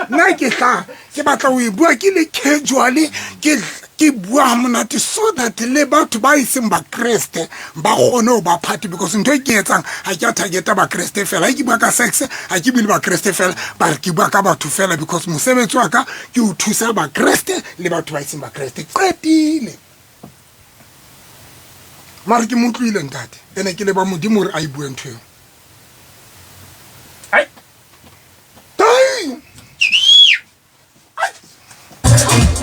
Nna ke tla ke batla ho e bua ke le casually, ke bua ha monate so that le batho ba e seng bakreste ba kgone ho ba party, because ntho e ke etsang ha ke a targeta bakreste fela. Ha ke bua ka sex ha ke bue le bakreste fela, ba re ke bua ka batho fela, because mosebetsi wa ka ke ho thusa bakreste le batho ba e seng bakreste. Qetile. Mare ke mo utlwile ntate, ene ke leba Modimo hore a e bue ntho eo. Ai. Tai!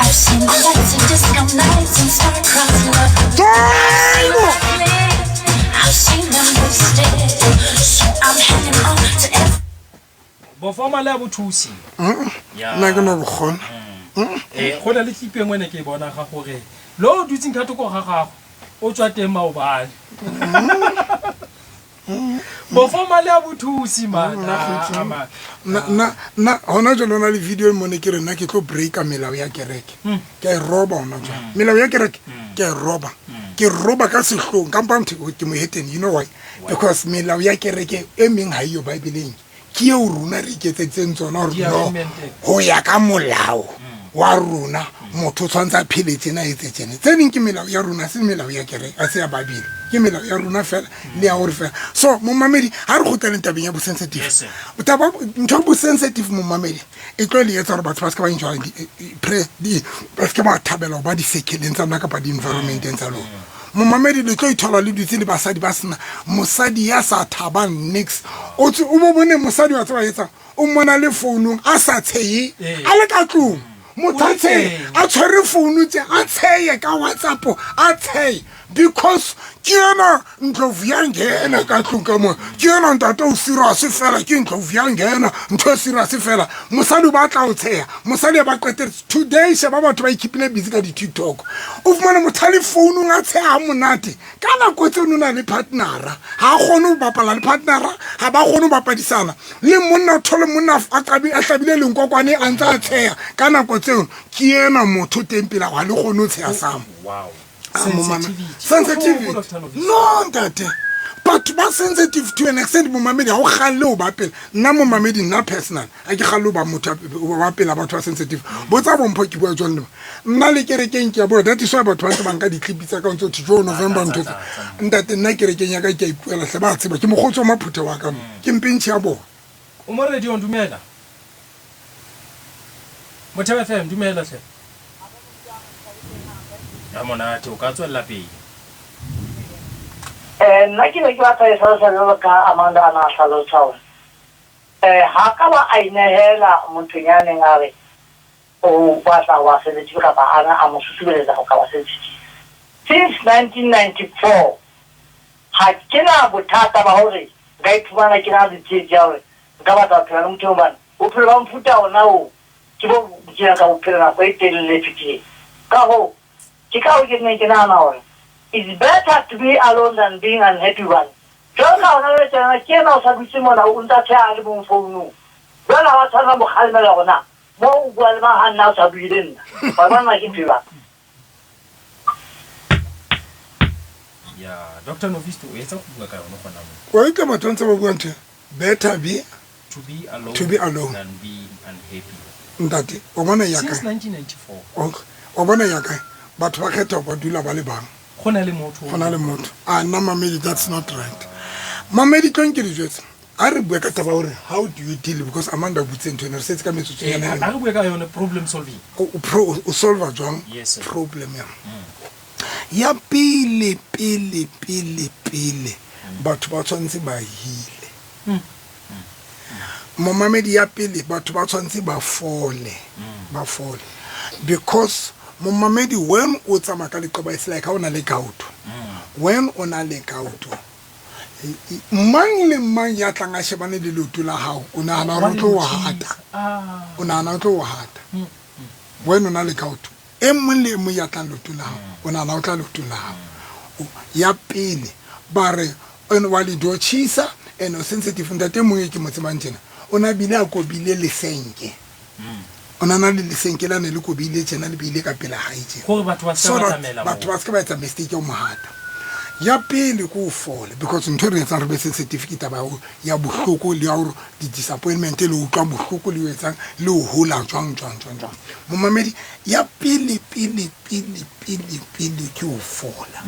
I've seen the lights of disco nights and star-crossed lovers. Tai! I've seen them wasted, so I'm hanging on to every. Bo formal ya bothusi. Ya. Nna ke no bokgona. Go na le clip e nngwe ne ke e bona ga gore lo o dutseng ka thoko ga gago o tswa teng maobane. Bo formal ya bothusi man. Ah, man. Nna hona jwale ho na le video e mone ke re nna ke tlo breaka melao ya kereke. Ke a e roba hona jwale. Melao ya kereke ke a e roba. Ke roba ka sehlong ka mpa ntho ke mohetene, you know why? Because melao ya kereke e meng ha eyo Bibleng. Ke eo rona re iketseditseng tsona hore no, Di-amendment. ho ya ka molao wa rona motho o tshwanetse a phele tjena, a etse tjena. Tse ding ke melao ya rona, se melao ya kereke, ha se ya Bible. Ke melao ya rona fela le ya hore fela. So momamedi, ha re kgutleleng tabeng ya bosensitive. Yes, sir. Taba ntho ya bosensitive momamedi e tlo le etsa hore batho ba se ke ba enjoy di, ba se ke ba thabela ho ba di-circle-eng tsa lona kapa di-environment-eng tsa lona. Momamedi le tlo ithola le dutse le basadi ba sena mosadi ya sa thabang nix. O tse o bo bone mosadi wa tseba etsang, o mmona le founung a sa tshehe, a le ka tlung. Motho a tshehe, a tshwere founu tje, a tshehe ka WhatsApp, a tshehe because ke yena Ndlovu ya ngena ka tlung ka mona. Ke yena ntate o serious fela, ke Ndlovu ya ngena, ntho e serious fela. Mosadi o batla ho tsheha, mosadi a ba qetetse. Today sheba batho ba ikhipile busy ka di-TikTok. O fumane motho a le founung a tsheha ha monate. Ka nako tseo o na le partnera, ha a kgone ho bapala le partnera, ha ba kgone ho bapadisana. Le monna o thole monna a a hlabile lenkokwane a ntse a tsheha. Ka nako tseo ke yena motho teng pela ha le kgone ho tsheha sama. Wow. Ah, momamedi. Sensitivity. Sensitivity. Oh, Doctor Novice. No, ntate. Batho ba sensitive to an extent momamedi ha o kgalle ho ba pele. Nna momamedi, nna personal, ha ke kgalle ho ba motho wa pela batho ba sensitive. Botsa bompho ke bua jwang le bona. Nna le kerekeng ke a bua, that is why batho ba ntse ba nka di-clip tsa ka o ntse o thwe, Jo, November ntho tse. Ntate, nna kerekeng ya ka ke a ipuela hle, ba tseba. Ke mokgotsi wa maphuthe wa ka mo. Ke mpentjhe ya bona. O mo radio, dumela. Motheo FM, dumela hle. Ya monate, o ka tswella pele. Nna ke ne ke batla e hlalosa jwalo ka Amanda a na a hlalosa hore ha ka ba a inehela mothong ya neng a re o batla ho ba sensitive kapa a na a mo susumeletsa ho ka ba sensitive. Since 1994 ha ke na bothata ba hore nka iphumana ke na le tsietsi ya hore nka batla ho phela le motho eo hobane bophelo ba mofuta ona oo ke bo nkileng ka bo phela nako e telele e fetileng. Ka hoo, ke ka hoo ke neng ke nahana hore it's better to be alone than being unhappy hobane jwalo ka hona jwale tjenana ke ena o sa dutse mona o ntsa tsheha a le mong founung. Jwale ha wa tshwanela ho mo kgalemela hore na moo o bua le mang ha nna o sa bue le nna. Wa bona na ke ntho e jwang? Ya, Doctor Novisto o etsa go bua ka yone gona mo. Wa utlwa batho ba ntse ba bua ntho better be To be alone, To be alone. than being unhappy. Ntate, wa bona ya Since kae? 1994. Ok, wa bona ya kae? Batho ba kgetha ba dula ba le bang. Go na le motho. Go na le motho. A nna mamedi that's not right. Mamedi tlong ke di jwetse. A re bue ka taba gore how do you deal because Amanda o butse ntho ena re setse ka metsotso Eh, nyana a re bue ka yone problem solving. o o pro o solva jwang Yes, sir. problem ya ya pele pele pele pele batho ba tshwanetse ba hile momamedi ya pele batho ba tshwanetse ba fole ba fole because momamedi when o tsamaya ka leqeba it's like ha o na le gout when o na le gout mang le mang ya tlang a shebane le leoto la hao o nahana hore o tlo o hata o nahana o tlo o hata when o na le gout e mong le e mong ya tlang leotong la hao o nahana o tla leotong la hao ya pele ba re and wa le dotšhisa and o sensitive ntate mongwe ke mo tsebang tjena o ne a bile a kobile lesenke o ne a na le lesenke la ne le kobile tjena le beile ka pela hae tjena Gore batho ba se So ka ba that tsamela batho moo. ba se ka ba etsa mistake ya ho mo hata ya pele ke o fole because ntho e re etsang re be sensitive ke taba ya ho- ya bohloko le ya hore di-disappointment le ho utlwa bohloko le ho etsang le ho hola jwang jwang jwang jwang momamedi ya pele pele pele pele pele ke ho fola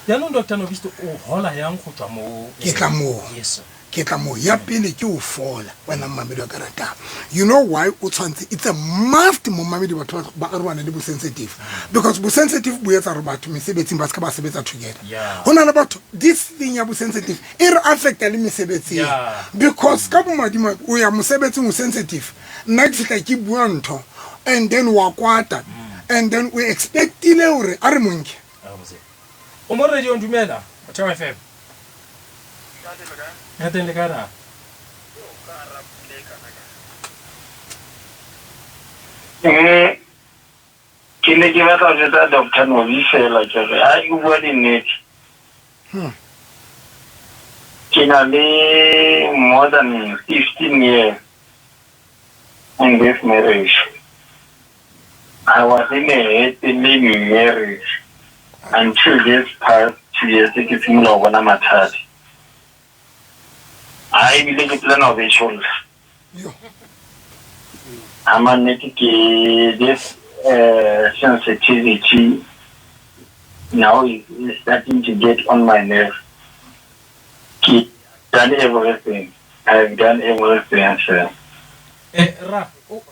Jaanong Doctor Novisto o hola yang go tswa mo Ke tla moo. Yes. sir. Ke tla moo ya pele ke o fola wena mmamedi wa ka ratang you know why o tshwanetse it's a must momamedi batho ba arohane le bosensitive because bosensitive bo etsa gore batho mesebetsing ba se ka ba sebetsa together Yeah. go na le batho this thing ya bosensitive e re affecta le mesebetsing Yeah. because ka bomadima o ya mosebetsing o sensitive nna ke fihla ke bua ntho and then wa kwata and then o expectile gore a re monke O mo radio dumela Motheo FM. Re teng le kae ra? Mme ke ne ke batla ho jwetsa Doctor Novi fela ke re ha ke bua dinnete. Ke na le more than 15 years in this marriage. I was in a happily marriage until this past 2 years ke simolola ho bona mathata. Ha ebile ke plana ho betjholla. Yo. A mannete ke this sensitivity now is starting to get on my nerve. Ke done everything. I've done everything, sir. Eh ra o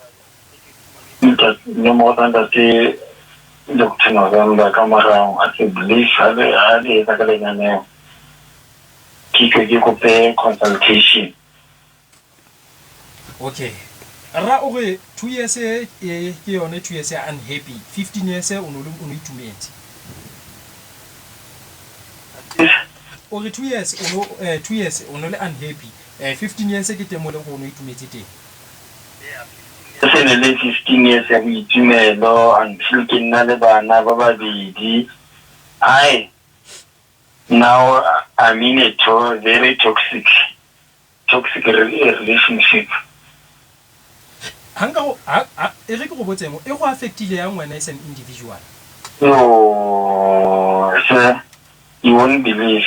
Nomoro tsa ntate Doctor November ka morao a se believe ha le ha le etsa ka lenaneo. Ke ke ke kope consultation. Okay. Ra o re 2 years e e ke yone 2 years ya unhappy 15 years o no le o no itumetse. O re 2 years o no 2 years o no le unhappy 15 years ke teng mo leng gore o no itumetse teng. Se ne le 15 years ya boitumelo until ke nna le bana ba babedi. Ai now I'm in a to very toxic toxic relationship. Ha nka go ha ha e re ke go botse mo e go affectile yang wena as an individual. Yo, sir, you won't believe.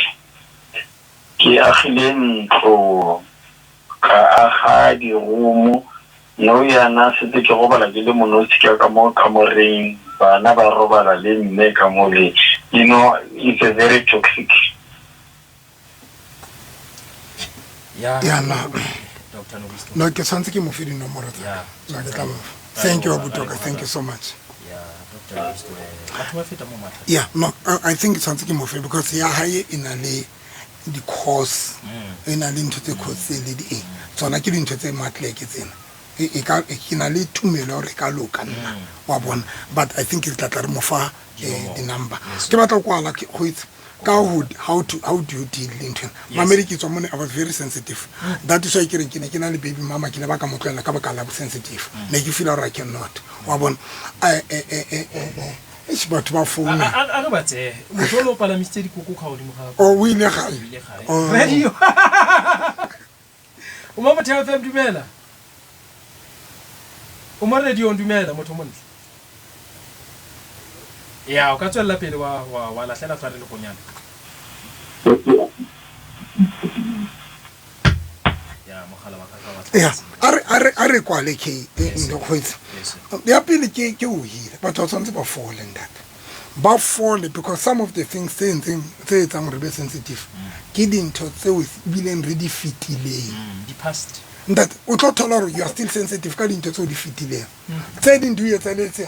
Ke agile ntlo, ka aga di-room, nou yana setse ke robala ke le monosi ka ka mo kamoreng, bana ba robala le mme ka mole. You know, it's a very toxic. Ya Ya, no. Dr. Nobisto. No ke tshwanetse ke mo fe dinomoro tsa Yeah. ka. No, ke tla mo fa. Thank you abutoka thank you so much. Ya Dr. Nobisto eh batho ba feta mo mathateng. Yeah, no, I think tshwanetse ke mo fe because ya hae e na le di-course e na le ntho tse course le di eng tsona ke dintho tse matleke tsena. e ka ke na le tumelo ya gore e ka loka nna wa bona but I think re tla tla re mo fa di-number ke batla go kwala go itse ka how to how do you deal le ntho ena mamedi ke tswa mone I was very sensitive that is why ke reng ke ne ke na le baby mama ke ne ba ka mo tlohela ka baka la sensitive ne ke feel gore I cannot wa bona eish batho ba founa A re ba tseye motho o le o palamisitse dikoko ka godimo ga o o ile gae Oh. radio o mo Motheo FM dumela o mo radiong dumela motho o montle ya o ka tswelela pele wa wa wa lahlela tlhware legonyana ya mogala wa ka ka wa ya a re kwale ke kgwetsa ya pele ke o hira batho ba tshwanetse ba fole ntate ba fole because some of the things tse entseng tse etsang gore be sensitive ke dintho tseo ebileng re di fetileng di past ntate o tlo thola gore you are still sensitive ka dintho tseo di fetileng tse ding di o etsaletse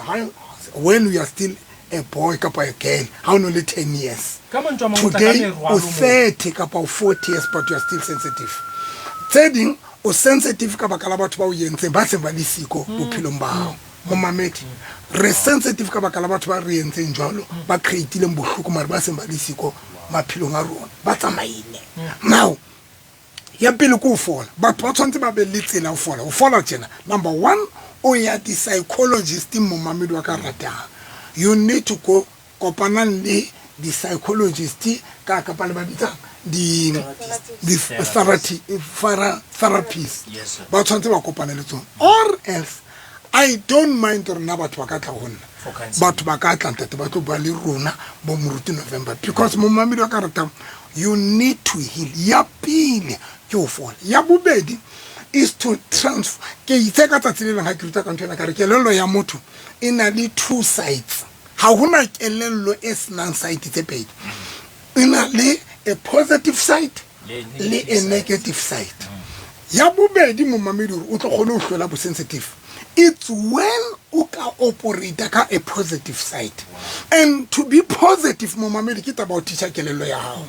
when you are still a boy kapa a girl ha o no le 10 years ka mantswe a mangwe o tla ka today merwalo o moo. 30 kapa o 40 years but you are still sensitive tse ding o sensitive ka baka la batho ba o entseng ba seng ba le siko bophelong ba hao momamedi re sensitive ka baka la batho ba re entseng jwalo ba creatileng bohloko mare ba seng ba le siko maphelong a rona ba tsamaile now ya pele ke o fola batho ba tshwanetse ba be le tsela ho fola ho fola tjena number one o ya di-psychologist momamedi wa ka ratang you need to go kopanang le di-psychologist ka kapa le ba bitsang di-therapist Yes, sir. ba tshwanetse ba kopane le tsone or else I don't mind gore nna batho ba ka tla go nna For counseling. batho ba ka tla ntate ba tlo bua le rona bo moruti November because momamedi wa ka ratang you need to heal ya pele ke ho fola ya bobedi is to transfer ke itse ka tsatsi le leng ha ke ruta ka ntho ena ka re kelello ya motho e na le two sides ha hona kelello e senang side tse pedi e na le a positive side Le le negative a negative side ya bobedi momamedi hore o tlo kgone ho hlola bo-sensitive it's when o ka operata ka a positive side and to be positive momamedi ke taba ho teacha kelello ya hao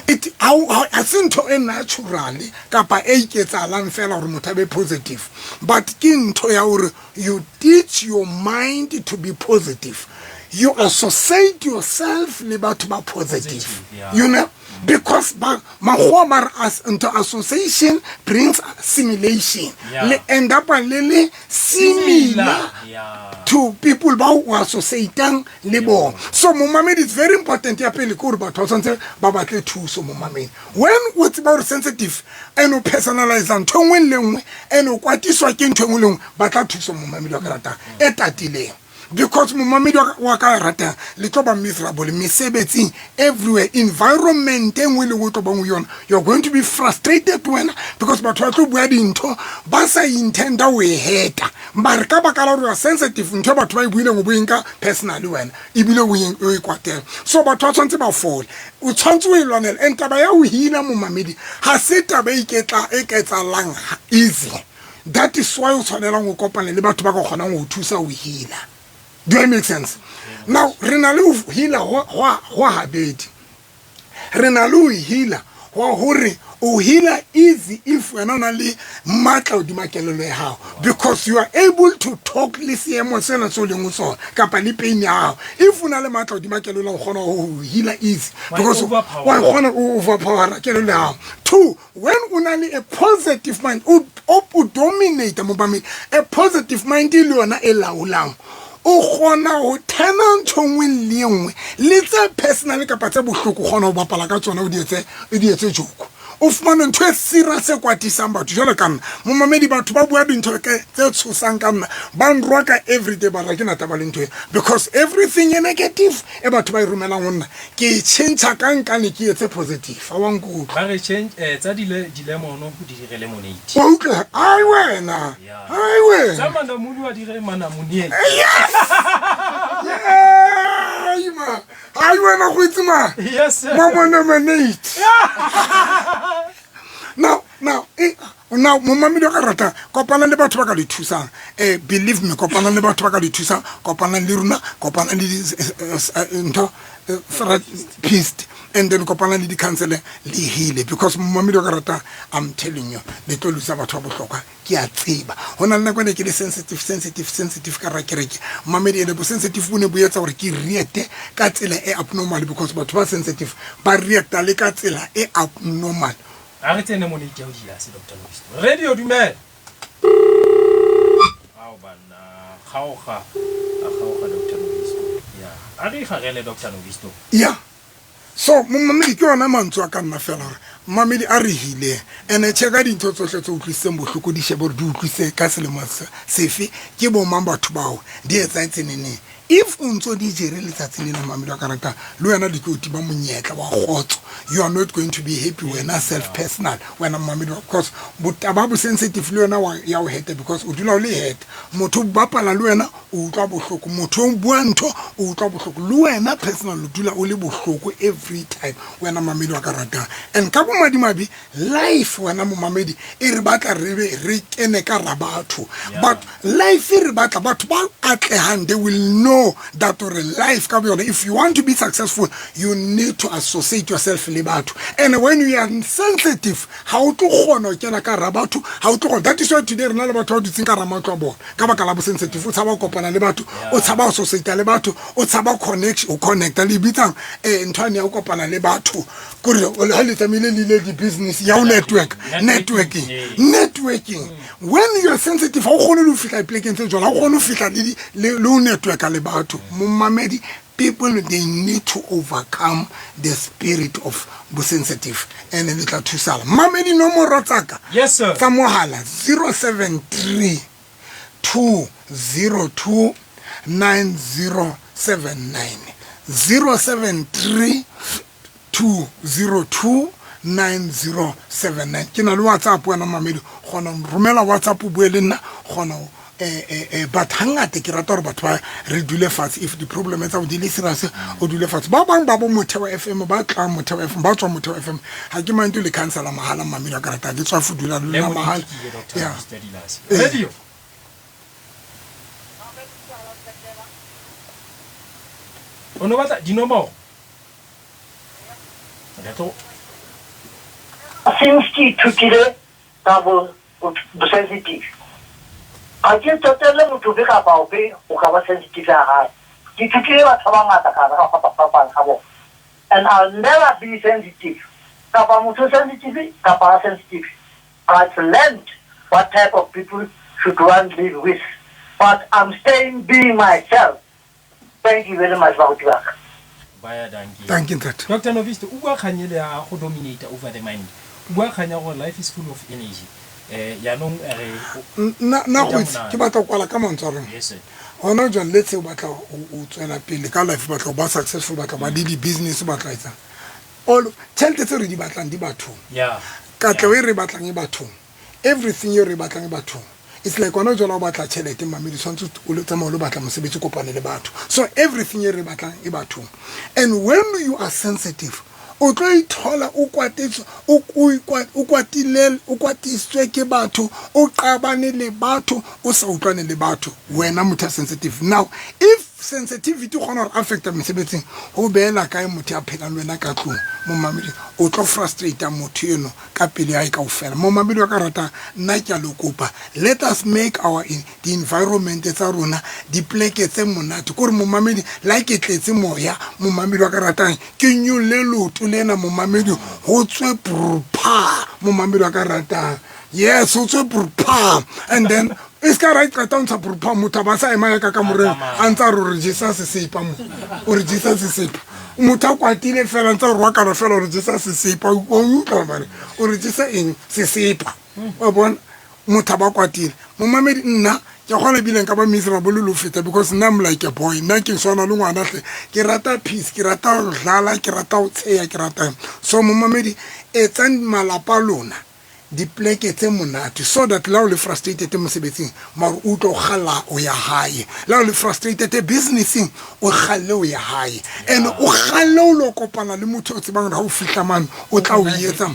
it ha se ntho e naturally kapa e iketsahalang fela hore motho a be positive but ke ntho ya hore you teach your mind to be positive you associate yourself le batho ba positive Positive, yeah. you know because ba makgowa ba re ntho association brings assimilation Yeah. le end up le le similar Yeah. to people ba o associatang le bona so momamedi it's very important ya pele ke gore batho ba tshwanetse ba batle thuso momamedi when o tseba gore sensitive and o personalize ntho e nngwe le nngwe and o kwatiswa ke ntho e nngwe le nngwe batla thuso momamedi wa ka ratang e tatileng because momamedi wa ka ratang le tlo ba miserable mesebetsing everywhere environment e nngwe le nngwe o tlo bang ho yona you're going to be frustrated wena because batho ba tlo bua dintho ba sa intenda ho e heta mare ka baka la gore you are sensitive ntho e batho ba e buileng o bo e nka personally wena ebile o e kwatela so batho ba tshwanetse ba fole o tshwanetse o e lwanela and taba ya ho heala momamedi ha se taba e e ketsalang easy that is why o tshwanelang o kopane le batho ba ka kgonang ho thusa ho heala do I make sense now re na le ho heala ho habedi re na le ho heala wa hore o heala easy if wena o na le matla hodima kelello ya hao because you are able to talk le seemo sena seo leng ho sona kapa le pain ya hao if o na le matla hodima kelello o kgona ho heala easy Wa e because overpower. wa kgona o overpower kelello ya hao two when o na le a positive mind o dominate momamedi a positive mind e le yona e laolang o kgona ho thena ntho nngwe le nngwe le tse personal kapa tse bohloko o kgona ho bapala ka tsona o di etse joke o fumane ntho e serious e kwatisang batho jwalo ka nna momamedi batho ba bua dintho tse tshosang ka nna ba nroka everyday ba re ke na taba le ntho e because everything e negative e batho ba e romelang ho nna ke e tjhentjha ka nkane ke etse positive a wa nkutlwa ba re change tsa dilemono di dire lemonade wa utlwa ai wena Yeah. ai wena tsa manamune wa dire manamunele Ai ma ai wena go itse ma yes sir. Mama nominate. Now, Now momamedi wa ka ratang, kopanang le batho ba ka le thusang. Believe me, kopanang le batho ba ka le thusang, kopanang le rona, kopanang le ntho therapist, and then kopanang le di-counselor, le heale, because momamedi wa ka ratang, I'm telling you, le tlo losa batho ba bohlokwa. Ke a tseba go na le nako ene ke le sensitive, sensitive, sensitive ka ra kereke. Mamedi, ene bo sensitive bo ne bo etsa gore ke reacte ka tsela e abnormal, because batho ba sensitive ba reacta le ka tsela e abnormal. A re tsene mo nate ya o dilase. Dr Nobisto, radio, dumela. Ao banna, kgaoga, a kgaoga Dr Nobisto. Ya, a re igarele, Dr Nobisto. Ya, so momamedi, ke yona mantswe a ka nna fela gore mamedi a re hile ene checka dintho tsohle tse utlwisitseng bohloko, di shebe gore di utlwise ka selemo sefe, ke bo mang batho bao, di etsahetse neneng. If o ntso di jere letsatsi lena, mamedi wa ka ratang, le wena di tlo tima monyetla wa kgotso. You are not going to be happy wena self personal, wena mamedi wa, because botaba bo sensitive le wena ya o heta, because o dula o le heta. Motho o bapala le wena, o utlwa bohloko. Motho o bua ntho, o utlwa bohloko. Le wena personal o dula o le bohloko every time, wena mamedi wa ka ratang. And ka bomadimabe, life, wena momamedi, e re batla re be re kene ka ra batho, but life e re batla batho ba atlehang. They will know that gore life ka boyona, if you want to be successful, you need to associate yourself le batho. And when you are sensitive, ha o tlo kgona ho kena ka ra batho, ha o tlo kgona. That is why today re na le batho ba dutseng ka ra matlo a bona ka baka la bo sensitive. O tshaba ho kopana le batho, o tshaba ho associate le batho, o tshaba connection, o connecta le bitsang ntho ane ya ho kopana le batho, kore ha le tsamaile le ile di-business ya ho network, networking, networking. When you are sensitive, ha o kgone le ho fihla dipolekeng tse jwalo, ha o kgone ho fihla le ho networka le batho. Momamedi, people, they need to overcome the spirit of bosensitive, and le tla thusala. Mamedi, nomoro tsaka Yes, sir. tsa mohala, 073 202 9079, 073 202 9079. Ke na le WhatsApp, wena mamedi, kgona ho romela WhatsApp, o bue le nna, kgona ho but hangata ke rata gore batho ba re dule fatshe. If di-problem tsa go di le serious, o dule fatshe. Ba bang ba bo Motheo FM, ba tlang Motheo FM, ba tswa Motheo FM, ga ke mante le councilor mahala. Mamedi wa ka rata, ke tswa fo dula le lona mahala. Yeah. Radio. O no batla dinomoro, re tlo Since ke ithutile ka bo sensitive, ga ke tsotelle motho ofe kapa ofe o ka ba sensitive ya gae. Ke ithutile batho ba bangata ka ka fapafapana ga bona, and I'll never be sensitive, kapa motho sensitive kapa a sensitive. I've learned what type of people should one live with, but I'm staying being myself. Thank you very much, baruti ba ka. Baya dankie. Thank you, ntate. Dr Novisto, o bua kgang ele ya go dominate over the mind, o bua kgang ya gore life is full of energy. Yaanong re Nna Ja go itse monate. Ke batla go kwala ka mantswe a rona. Yes sir. Gona jwang, let's say o batla o tswela pele ka life, o batla go ba successful, o batla go ba le di-business, o batla etsang, all tšhelete tse re di batlang di bathong. Katlego e re batlang e bathong, everything e re batlang e bathong. It's like gona jwale o batla tšhelete, mamedi, tshwanetse o le tsamaya o lo batla mosebetsi, o kopane le batho. So everything e re batlang e bathong, and when you are sensitive, o tlo ithola o kwatetswe, o kwatile, o kwatisitswe ke batho, o qabane le batho, o sa utlwane le batho, wena motho ya sensitive. Now if sensitivity o kgona gore affecta mesebetsing, go beela kae motho ya phelang le wena ka tlong? Momamedi, o tlo frustrata motho eno ka pele ya e kaofela. Momamedi wa ka ratang, nna ke a le kopa, let us make our di-environment tsa rona dipleke tse monate. Kore momamedi, la ke tletse moya, momamedi wa ka ratang, ke nyolle leoto lena, momamedi, go tswe prpa. Momamedi wa ka ratang, yes, o tswe prpa, and then e se ka ra qeta o ntsha prpa, motho a ba sa ema ya ka kamoreng a ntse a re o re jesa sesepa mo, o re jesa sesepa. Motho a kwatile fela, ntse a re wakana fela, o re jesa sesepa. O utlwa mane o re jesa eng? Sesepa. Wa bona, motho a ba kwatile. Momamedi, nna ke kgona ebile nka ba miserable le ho feta, because nna I'm like a boy. Nna ke swana le ngwana hle, ke rata peace, ke rata ho dlala, ke rata ho tsheya, ke rata. So momamedi, etsang malapa a lona. Dipleke tse monate so that la o le frustrated mosebetsing mare o utlwa o kgalla o ya hae. La o le frustrated businesseng o kgalle o ya hae. And o kgalle o lo kopana le motho o tsebang hore ha o fihla mane o tla o etsa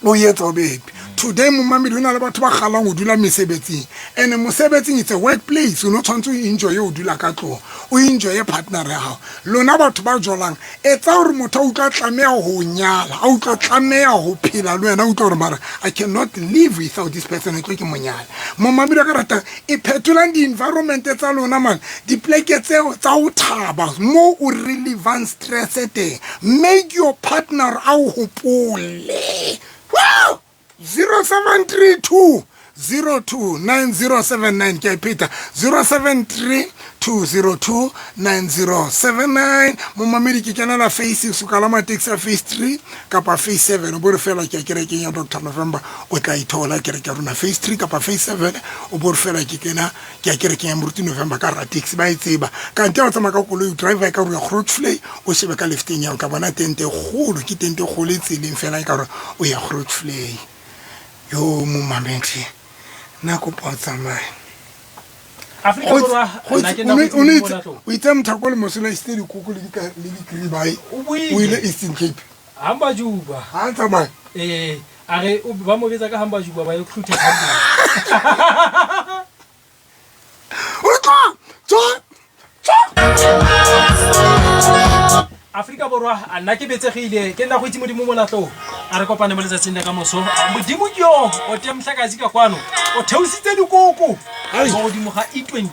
o etsa o be happy. Today momamedi ho na le batho ba kgallang ho dula mesebetsing. And mosebetsing it's a workplace o no tshwanetse o enjoye ho dula ka tlong. O enjoye partner ya hao. Lona batho ba jolang Etsa gore motho a utlwa a tlameha ho o nyala, a utlwa a tlameha ho phela le wena, a utlwa gore mara I cannot live without this person, tlo ke mo nyale. Momamedi wa ka ratang, e phetolang di-environment tsa lona man, dipleke tseo tsa ho thaba mo o relievang stress teng. Make your partner a o hopole. Woo! 0732 029079 ke a ipheta 073 202 9079 momamedi ke kenela face soka la matekisi a face 3 kapa face 7 o bo re fela ke ya kerekeng ya Dr November o tla ithola kereke ya rona face 3 kapa face 7 o bo re fela ke kena ke ya kerekeng ya moruti November ka ra taxi ba e tseba kante ha o tsamaya ka koloi o driver ka gore ya Grootvlei o shebe ka lefteng ya o tla bona tente e kgolo ke tente e kgolo e tseleng fela e ka gore o ya Grootvlei yo momamedi nna kopa o tsamaye Afrika Borwa nna ke nna go itse Modimo Molatlong. o itse mthako le mosola isitse dikoko le dikribai O buile. o ile Eastern Cape Hamba Juba. ha a tsamaya Ee, a re ba mo betsa ka hamba juba ba yo hlutha o tla tswa tswa Afrika Borwa a nna ke betsegile ke nna go itse modimo molatlong a re kopane mo letsatsing la ka moso modimo ke yo o teng motlakatsi ka kwano o theositse dikoko mo godimo ga e20.